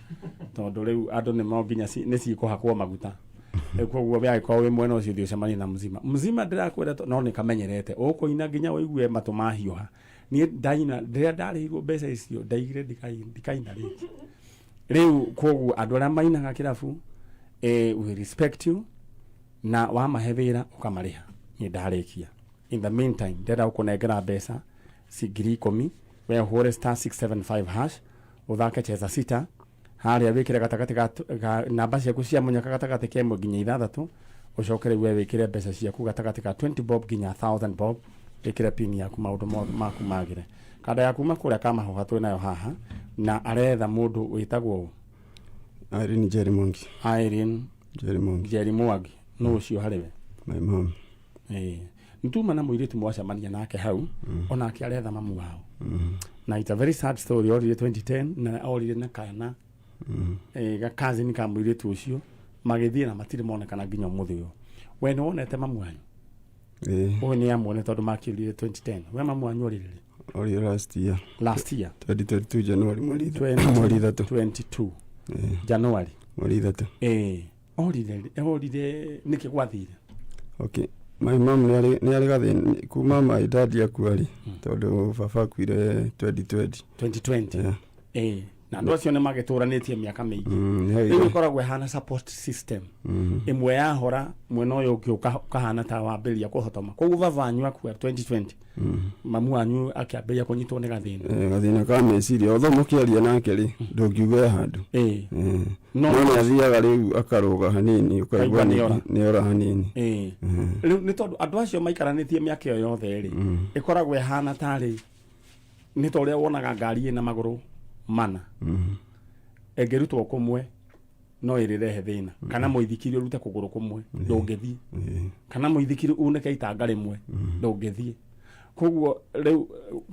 tondũ rĩu andũ nĩ mo nginya nĩ cikũhakwo maguta. Rĩu koguo we angĩkorwo wĩ mwena ũcio, thiĩ ũcemanie na mzima. Mzima ndĩrakwĩra no nĩ kamenyerete ũkũina nginya ũigue matũ mahiũha. Niĩ ndaina rĩrĩa ndarĩhirwo mbeca icio, ndaigire ndikaina rĩngĩ rĩu. Koguo andũ arĩa mainaga kĩrabu, we respect you, na wamahe wĩra ũkamarĩha. Niĩ ndarĩkia. In the meantime, ndĩrenda gũkũnengera mbeca ci 10,000. We ũhũre *675# ũthake cheza sita harĩa, wĩkĩre gatagatĩ ga namba ciaku cia mũnyaka gatagatĩ ka 1 nginya 6, ũcoke rĩu we wĩkĩre mbeca ciaku gatagatĩ ka 20 bob nginya 1000 bob, wĩkĩre pin yaku, maũndũ mothe maku magĩre. Kanda ya kuma kũrĩa Kamahuha twĩ nayo haha, na aretha mũndũ wĩtagwo Irene Jerry Mwangi. Irene Jerry Mwangi. Jerry Mwangi nũ ũcio harĩ we? My mom. Ĩĩ. Nĩtuma na mũirĩtu mwacemania nake hau, onake aretha mamu wao, na it's a very sad story. Orire 2010 na orire na kana ga cousin ka mũirĩtu ũcio, magĩthiĩ na matirĩ monekana nginya ũmũthĩ ũyũ. We nĩ wonete mamu wanyu? Ĩĩ. Ũyũ nĩ amuone tondũ makĩũrire 2010. We mamu wanyu orire rĩ? Orire last year. Last year? 2022 January, mweri 3. 22? Ĩĩ. January. Mweri 3. Ĩĩ, orire nĩkĩ gwathire? Okay. My mom nĩ arĩ gathĩna kuma my dad akua rĩ, tondũ baba akuire 2020. 2020? Yeah. Ĩĩ. Na andũ acio nĩ magĩtũranĩtie mĩaka mĩingĩ. Nĩ Rĩu hagĩire- ĩkoragwo ĩhana support system. Ĩmwe yahora mwena ũyũ ũngĩ ũkahana ta wambĩrĩria kũhotoma. Koguo baba wanyu akua 2020, mamu wanyu akĩambĩrĩria kũnyitwo nĩ gathĩna. Gathĩna ka meciria, otho mũkĩaria nake rĩ, ndũngiuga e handũ. No No nĩ athiaga rĩu akarũga hanini, ũkaigua Ũkaigua nĩora. nĩora hanini. Rĩu nĩ tondũ andũ acio maikaranĩtie mĩaka ĩyo yothe rĩ, ĩkoragwo ĩhana tarĩ nĩ ta ũrĩa wonaga ngari ĩna magũrũ mana, ĩngĩrutwo kũmwe no ĩrĩrehe thĩna, kana mũithikiri ũrute kũgũrũ kũmwe ndũngĩthiĩ, kana mũithikiri unĩke itanga rĩmwe ndũngĩthiĩ. Koguo rĩu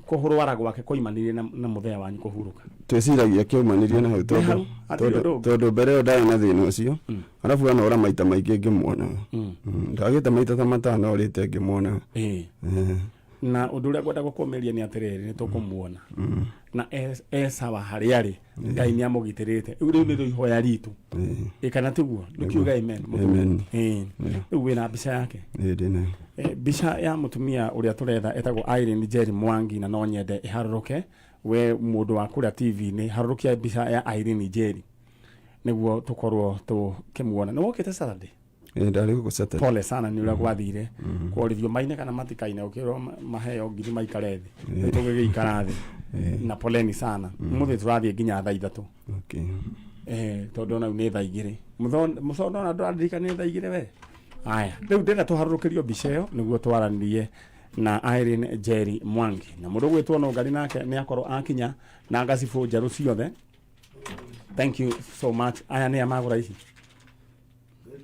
kũrwara gwake koimanire na mũthea wanyu kũhurũka. Twĩciragia kĩaumanirie na hau. Nĩ hau, hatirĩ ũndũ ũngĩ. Tondũ mbere ĩyo ndarĩ na thĩna ũcio, arabu anora maita maingĩ ngĩmuonaga. Ndagĩte maita ta 5 orĩte ngĩmuonaga. Na ũndũ ũrĩa ngwenda gũkũmĩria nĩ atĩrĩrĩ, nĩ tũkũmuona na e sawa harĩa arĩ. Ngai nĩ amũgitĩrĩte. Rĩu nĩrĩo ihoya ritũ. Ĩ, kana tiguo? Ndũkiuga amen? Amen. Rĩu wĩna mbica yake? Ĩĩ, ndĩnayo. Mbica ya mũtumia ũrĩa tũretha etagwo Irene Njeri Mwangi, na no nyende ĩharũrũke. We mũndũ wa kũrĩa TV-inĩ, harũrũkia mbica ya Irene Njeri nĩguo tũkorwo tũkĩmuona. Nĩ wokĩte Saturday? Ĩĩ, ndarĩ gũkũ Saturday. Pole sana nĩ ũrĩa gwathire, kworithio maine kana matikaine, ũkĩrwo maheo ngiri maikare thĩ. Nĩ tũgĩgĩikara thĩ na poleni sana. Mũthĩ tũrathiĩ nginya thaa 3. Tondũ ona rĩu nĩ thaa 2. Mũthondo ona ndũraririkana nĩ thaa 2 we. Aya, rĩu ndĩrenda tũharũrũkĩrio mbica ĩyo nĩguo twaranĩrie na Irene Njeri Mwangi. Na mũndũ ũgwĩtwo Nũngari nake nĩ akorwo akinya na ngacibũ njerũ ciothe. Thank you so much. Aya nĩ a magũra ici?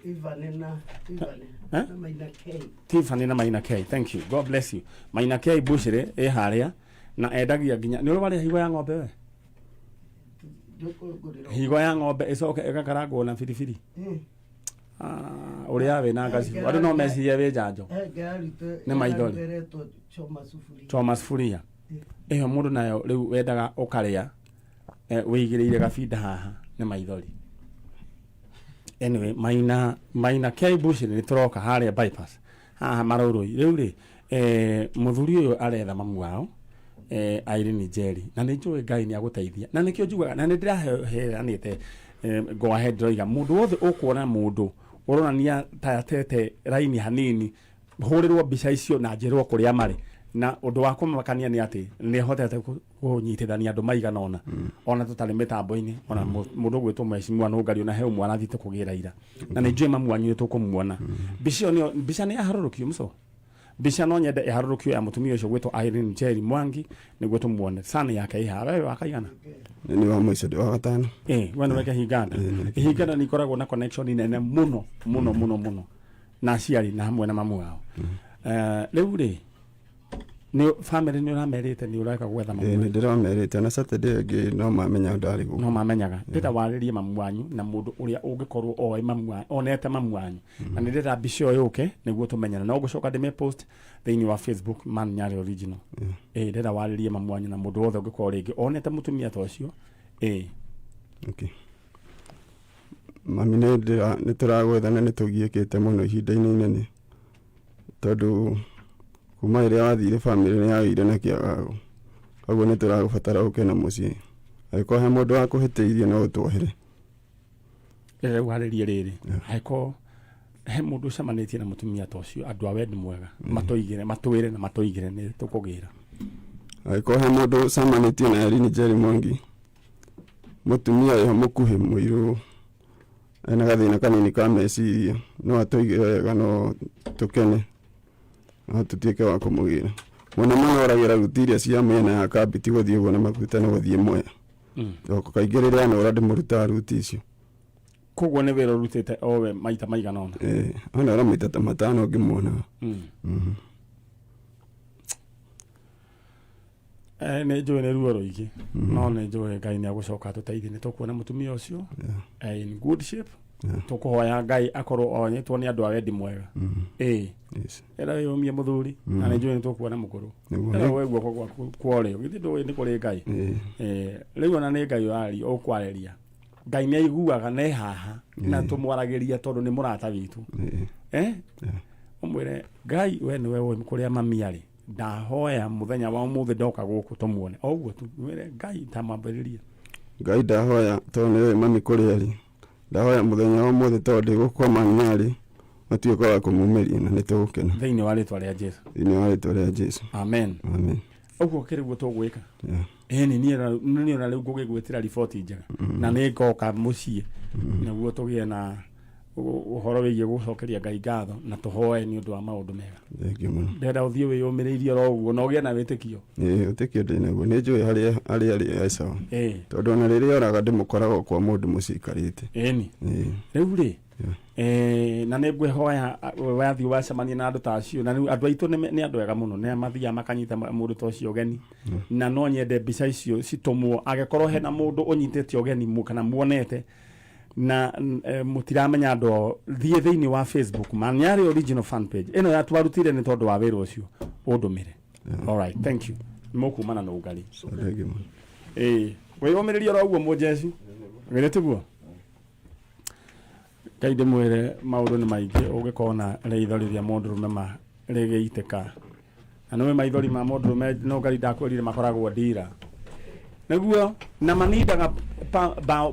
Ivane na Ivane Eh? na Maina K. Tiffany na Maina K. Thank you. God bless you. Maina K Bushire ĩ harĩa na endagia nginya nĩ ũrĩ warĩa higo ya ng'ombe we? Ndũkũngũrĩra. Higo ya ng'ombe ĩcoke ĩgakarangwo na biribiri. Ah, ũrĩa wĩ na ngacibũ andũ no mecirie wĩ njanjo. Nĩ maithori. Ĩretwo choma sufuria. Choma sufuria ĩyo mũndũ nayo rĩu wendaga ũkarĩa wĩigĩrĩire gabinda haha nĩ maithori. Anyway, Maina K Bushiri, nĩ tũroka harĩa bypass haha Marũrũi. Rĩu rĩ, mũthuri ũyũ aretha mamu wao, Irene Njeri, na nĩ njũĩ Ngai nĩ agũteithia, na nĩkĩo njugaga na nĩ ndĩraheanĩte go ahead, ndĩroiga mũndũ wothe ũkuona mũndũ ũronania ta atete raini hanini, hũrĩrwo mbica icio na njĩrwo kũrĩa marĩ. Na ũndũ wa kũmakania nĩ atĩ nĩ hotete kũnyitithania andũ maigana ũna ona tũtarĩ mĩtambo-inĩ, ona mũndũ ũgwĩtwo mheshimiwa Nũngari, ona he ũmwe arathiĩte kũgĩra ira, na nĩ njũĩ mamu wanyu nĩ tũkũmuona. Mbica ĩyo nĩyo mbica nĩ yaharũrũkio mũco. Mbica no nyende ĩharũrũkio ya mũtumia ũcio gwĩtwo Irene Njeri Mwangi nĩguo tũmuone. Sani yake ĩha wewe wakaigana? Nĩ wa mũico, ndĩ wa gatano. We nĩwe kĩhinganda. Kĩhinganda nĩ ikoragwo na connection nene mũno mũno mũno mũno na aciari na hamwe na mamu wao. Rĩu rĩ, nĩ family nĩ ũramerĩte nĩ ũreka gwetha mamu Ĩĩ, wanyu? Nĩ ndĩramerĩte, na Saturday ĩngĩ no mamenya ndarĩ gũkũ. No mamenyaga. Ndĩrenda warĩrie mamu wanyu na mũndũ ũrĩa ũngĩkorwo oĩ mamu wanyu, onete mamu wanyu, na nĩ ndĩrenda mbica ĩyo yũke nĩguo tũmenyane. No ngũcoka ndĩmĩ post thĩinĩ wa Facebook Man Nyarĩ Original. Ndĩrenda warĩrie mamu wanyu na mũndũ wothe ũngĩkorwo rĩngĩ onete mũtumia ta ũcio. Okay. Mami, nĩ tũragwetha na nĩ tũgiĩkĩte mũno ihinda-inĩ inene, tondũ kuma rĩrĩa wathire bamĩrĩ nĩ yagĩire na kĩagago. Koguo nĩ tũragũbatara ũke na mũciĩ. Angĩkorwo he mũndũ wakũhĩtĩirie, no ũtuohere. Rĩrĩa warĩrie rĩrĩ, angĩkorwo he mũndũ ũcemanĩtie na mũtumia ta ũcio, andũ a wendi mwega matũigĩre, matwĩre na matũigĩre nĩ tũkũgĩra. Angĩkorwo he mũndũ ũcemanĩtie na Irene Njeri Mwangi, mũtumia wĩho mũkuhĩ mũirũ ena gathĩna kanini ka meciria, no atũigĩre wega, no tũkene, no tũtuĩke wa kũmũgĩra. Mũno mũno oragĩra ruti iria cia mĩena ya kambiti gũthiĩ ũguo na maguta nĩ gũthiĩ Mwea. Tondũ kaingĩ rĩrĩa anora ndĩmũrutaga ruti icio. Koguo nĩ wĩra ũrutĩte owe maita maigana ũna? Anora maita ta 5 ngĩmuonaga. Nĩ njũĩ nĩ ruo rũingĩ, no nĩ njũĩ Ngai nĩ agũcoka atũteithie, nĩ tũkuona mũtumia ũcio in good shape. Tũkũhoya Ngai akorwo onyetwo nĩ andũ a wendi mwega. Ĩra wĩyũmie mũthuri, na nĩ njũĩ nĩ tũkuona mũkũrũ. Ĩra woe guoko gwaku kwa ũrĩo, githĩ ndũĩ nĩ kũrĩ Ngai? Rĩu ona nĩ Ngai ũraria, ũkwarĩria. Ngai nĩ aiguaga na e haha na tũmwaragĩria tondũ nĩ mũrata witũ. Ũmwĩre Ngai we nĩwe ũĩ kũrĩa mami arĩ, ndahoya mũthenya wa ũmũthĩ ndoka gũkũ tũmuone. O ũguo tu mwĩre Ngai tamwambĩrĩria. Ngai ndahoya tondũ nĩ ũĩ mami kũrĩa arĩ, ndahoya mũthenya wa ũmũthĩ tondũ ndĩ gũkũ kwa Manyarĩ matuĩke wa kũmumĩria na nĩ tũgũkena. Thĩinĩ wa rĩtwa rĩa Jesu. Thĩinĩ wa rĩtwa rĩa Jesu. Amen. Amen. Ũguo kĩrĩguo tũgwĩka. Yeah. Ĩni niĩ ona rĩu ngũgĩgwĩtĩra riboti njega na nĩ ngoka mũciĩ nĩguo tũgĩe na ũhoro wĩgiĩ gũcokeria Ngai ngatho na tũhoe nĩ ũndũ wa maũndũ mega. Thank you mũno. Ndĩrenda ũthiĩ wĩyũmĩrĩirie oro ũguo na ũgĩe na wĩtĩkio. Ĩĩ wĩtĩkio ndĩ naguo, nĩ njũĩ harĩa harĩa arĩ e sawa. Ĩĩ. Tondũ ona rĩrĩa oraga ndĩmũkoraga o kwa mũndũ mũciĩ aikarĩte. Ĩni. Ĩĩ. Rĩu rĩ, eh, na nĩ ngwĩhoya wathiĩ wacemania na andũ ta acio na rĩu andũ aitũ nĩ andũ ega mũno nĩ mathiaga makanyita mũndũ ta ũcio ũgeni na no nyende mbica icio citũmwo angĩkorwo hena mũndũ ũnyitĩte ũgeni kana muonete na mũtiramenya andũ ao thiĩ thĩinĩ wa Facebook Manyarĩ original fan page ĩno yatwarutire nĩ tondũ wa wĩra ũcio ũndũmĩre. All right, thank you. Mũkumana na ũngari. Thank you mũno. Ĩĩ, wĩyũmĩrĩrie oro ũguo mũnjecu githĩ tiguo? Ngai ndĩmwĩre maũndũ nĩ maingĩ ũngĩkona rĩithori rĩa mũndũrũme ma rĩgĩitĩka na nĩwe maithori ma mũndũrũme no Ngai ndakwĩrire makoragwo ndira nĩguo na manindaga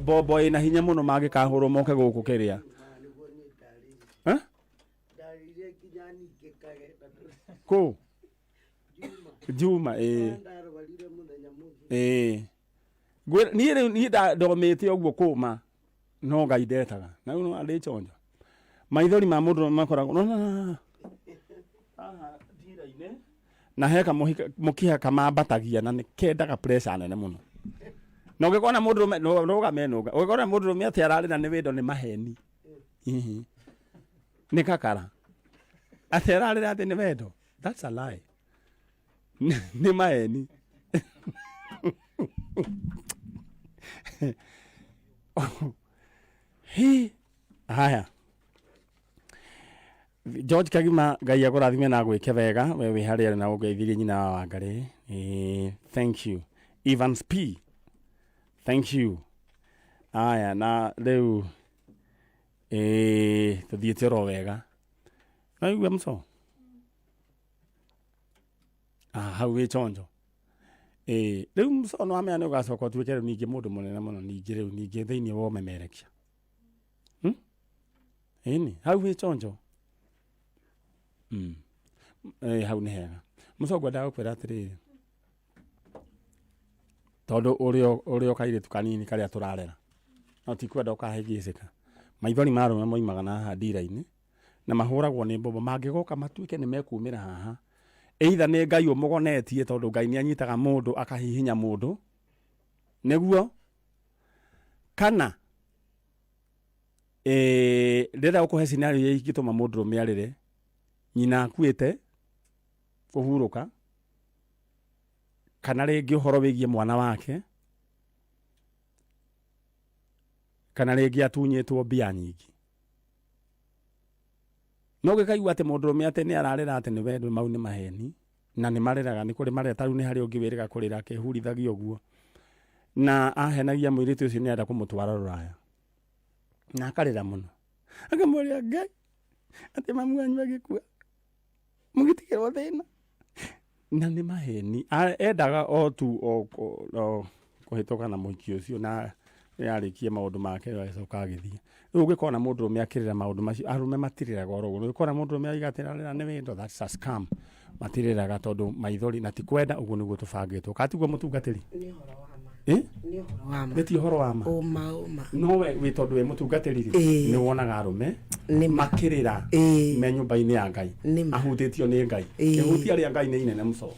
mbombo ĩna hinya mũno mangĩkahũrwo moke gũkũ kĩrĩa. Eh? Kũ Juma ĩĩ ĩĩ niĩ rĩu niĩ ndomĩte ũguo kũma no Ngai ndetaga na rĩu no ndĩ chonjo maithori ma mũndũ makoragwo no haha ndira-inĩ na he kamũkiha kamambatagia na nĩ kendaga pressure nene mũno na ũngĩkona mũndũrũme rũgame nũnga ũngĩkona mũndũrũme atĩ ararĩra nĩ wendo nĩ maheni. Ihi. Nĩ kakara atĩ ararĩra atĩ nĩ wendo, that's a lie, nĩ maheni. Hi, haya George Kagima, Ngai akũrathime na agwĩke wega we wĩ harĩa na ũngeithirie nyina wa Wangarĩ. Thank you Evans P, thank you. Aya na rĩu tũthiĩte oro wega no igua mco. Ah, hau wĩ chonjo. Rĩu mco no amenya nĩ ũgacoka ũtuĩke rĩu ningĩ mũndũ mũnene mũno ningĩ rĩu ningĩ thĩinĩ wa ũmemerekia. Ĩni hau wĩ chonjo. Hau nĩ hega. Mco ngwendaga gũkwĩra atĩrĩrĩ tondũ ũrĩ o kairĩtu kanini karĩa tũrarera no ti kwenda ũkahĩngĩcĩka. Maithori ma arũme moimaga na haha ndira-inĩ na mahũragwo nĩ mbombo mangĩgoka matuĩke nĩ mekumĩra haha either nĩ Ngai ũmũgonetie tondũ Ngai nĩ anyitaga mũndũ akahihinya mũndũ nĩguo kana ndĩrenda gũkũhe scenario iria ingĩtũma mũndũrũme arĩre nyina akuĩte kũhurũka kana rĩngĩ ũhoro wĩgiĩ mwana wake kana rĩngĩ atunyĩtwo mbia nyingĩ. No ũngĩkaigua atĩ mũndũrũme atĩ nĩ ararĩra atĩ nĩ wendo mau nĩ maheni na nĩ marĩraga nĩ kũrĩ marĩra tarĩu nĩ harĩ ũngĩ wĩrĩga kũrĩra akĩhurithagia ũguo na ahenagia mũirĩtu ũcio nĩ arenda kũmũtwara rũraya na akarĩra mũno akamũria Ngai atĩ mamu wanyu agĩkua mũgĩtigĩrwo thĩna na nĩ maheni. Endaga o tu o kũhĩtũka na mũhiki ũcio na arĩkie maũndũ make agĩcoka agĩthiĩ. Rĩu ũngĩkona mũndũrũme akĩrĩra maũndũ macio, arũme matirĩraga oro ũguo. Ũngĩkona mũndũrũme auga atĩ ararĩra nĩ wendo, that's a scam. Matirĩraga tondũ maithori na ti kwenda ũguo nĩguo tũbangĩtwo. Kana tiguo mũtungatĩri? Nĩ ũhoro wa ma. Ĩ? Nĩ ũhoro wa ma. Nĩ ti ũhoro wa ma? Ũma ũma. No we wĩ tondũ wĩ mũtungatĩri rĩ, Ĩĩ. nĩ wonaga arũme Nĩ ma. makĩrĩra Ĩĩ. me nyũmba-inĩ ya Ngai Nĩ ma. ahutĩtio nĩ Ngai. Ĩĩ. Ihutia rĩa Ngai nĩ inene mũco.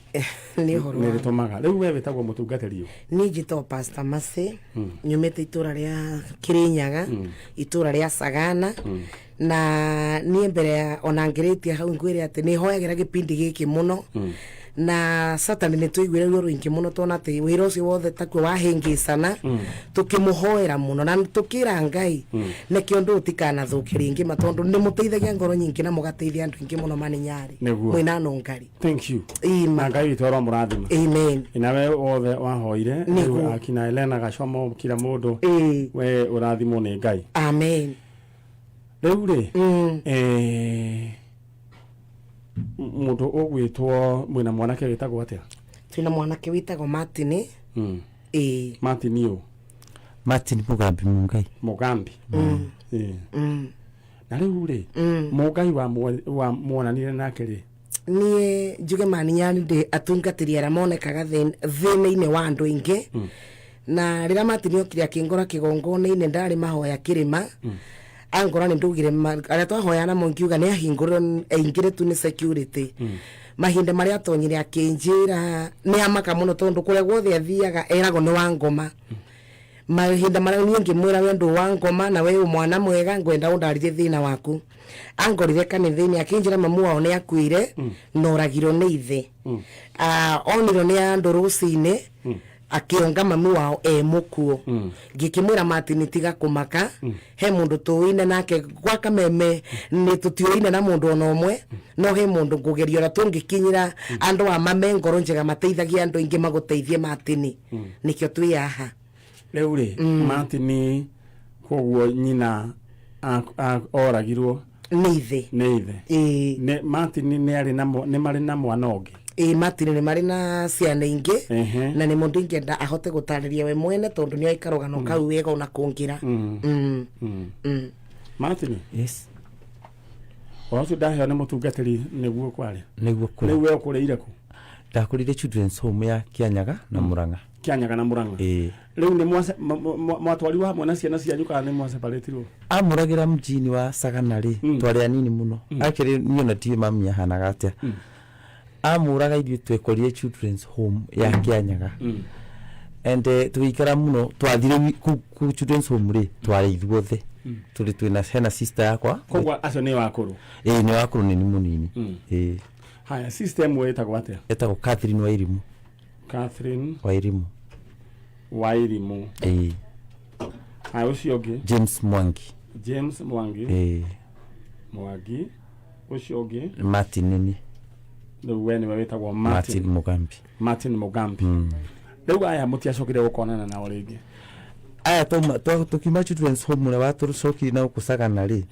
Nĩ ũhoro Nĩ wa ma. rĩtũmaga. Rĩu we wĩtagwo mũtungatĩri ũ? Niĩ njĩtagwo Pastor Mercy, nyumĩte itũra rĩa Kĩrĩnyaga, itũra rĩa Sagana, na niĩ mbere ya ona ngĩrĩtie hau ngwĩre atĩ nĩ hoyagĩra gĩpindi gĩkĩ mũno na Satani nĩ twaiguire ruo rũingĩ mũno tona atĩ wĩra ũcio wothe takuo wahĩngĩcana tũkĩmũhoera mũno na tũkĩra Ngai nĩkĩo ũndũ ũtikanathũke rĩngĩ ma tondũ nĩ mũteithagia ngoro nyingĩ na mũgateithia andũ aingĩ mũno maninyarĩ Nĩguo. mwĩna nũngari. Thank you. Ima. Na Ngai witũ aromũrathima. Amen. Nawe wothe wahoire Nĩguo. rĩu akina Elena Gacomo kila mũndũ Ĩĩ. we ũrathimwo nĩ Ngai. Amen. Rĩu rĩ mũndũ ũgwĩtwo mwĩna mwanake wĩtagwo atĩa? Twĩna mwanake wĩtagwo Martin. Ĩĩ. Martin ũ? Martin Mugambi Mungai. Mugambi. Ĩĩ. Na rĩu rĩ, Mũngai wa muonanire nake rĩ? Niĩ njuge maninyani ndĩ atungatĩri arĩa monekaga thĩna-inĩ wa andũ aingĩ. Na rĩrĩa Martin okire akĩngora kĩgongona-inĩ, ndarĩ mahoya kĩrĩma, angora nĩ ndugire arĩa twahoya namo, ngiuga nĩ ahingũrĩrwo aingĩre tu nĩ security. Mahinda marĩa atonyire akĩnjĩra nĩ amaka mũno, tondũ kũrĩa guothe athiaga eragwo nĩ wa ngoma. Mahinda marĩa niĩ ngĩmwĩra, we ndũ wa ngoma na we wĩ mwana mwega, ngwenda ũndarĩrie thĩna waku. Angorire kanitha-inĩ akĩnjĩra mamu wao nĩ akuire na oragirwo nĩ ithe. Ah, onirwo nĩ andũ rũcinĩ akĩonga mami wao e mũkuo. Ngĩkĩmwĩra, Martin, tiga kũmaka, he mũndũ tũũine nake gwa Kameme. Nĩ tũtiũine na mũndũ ona ũmwe, no he mũndũ ngũgeria ũrĩa tũngĩkinyĩra andũ a mame ngoro njega mateithagia andũ aingĩ magũteithie. Martin, nĩkĩo twĩ haha. Rĩu rĩ, Martin, koguo nyina oragirwo nĩ ithe. Nĩ ithe. Ĩĩ. Nĩ Martin nĩ arĩ na nĩ marĩ na mwana ũngĩ? Ĩĩ, Martin nĩ marĩ na ciana ingĩ. Na nĩ mũndũ ingĩenda ahote gũtarĩria we mwene, tondũ nĩ oĩ karũgano kau wega ona kũngĩra. Martin, Yes. Ũhoro ũcio ndaheo nĩ mũtungatĩri nĩguo kwarĩ? Nĩguo kũrĩ. Rĩu we ũkũrĩire kũ? Ndakũrire children's home ya Kianyaga na Murang'a. Kĩanyaga na Mũrang'a? Ĩĩ. Rĩu nĩ mwatwarirwo hamwe na ciana cianyu kana nĩ mwaseparĩtirwo? Amũragĩra mjini wa Sagana rĩ, twarĩ anini mũno. Actually niĩ ona ndiũĩ mami ahanaga atĩa. Amũraga ithuĩ twekorire children's home ya Kĩanyaga. And tũgĩikara mũno, twathire kũu children's home rĩ, twarĩ ithuothe. Tũrĩ twĩna hena sister yakwa. Koguo acio nĩ wakũrũ? Ĩĩ, nĩ wakũrũ, nĩ mũnini. Ĩĩ. Haya, system ĩtagwo atĩa? Etagwo Catherine Wairimu. Catherine Wairimu. Wairimu. Ĩĩ. Haya, ũcio ũngĩ? James Mwangi. James Mwangi. Ĩĩ. Mwangi. Ũcio ũngĩ? Martin nĩ Rĩu we nĩwe wĩtagwo Martin Martin? Mugambi. Martin Mugambi. Rĩu aya mũtiacokire gũkonana nao rĩngĩ? Aya twauma tũkiuma children's home, ũrĩa watũcokirie na gũkũ Sagana rĩ,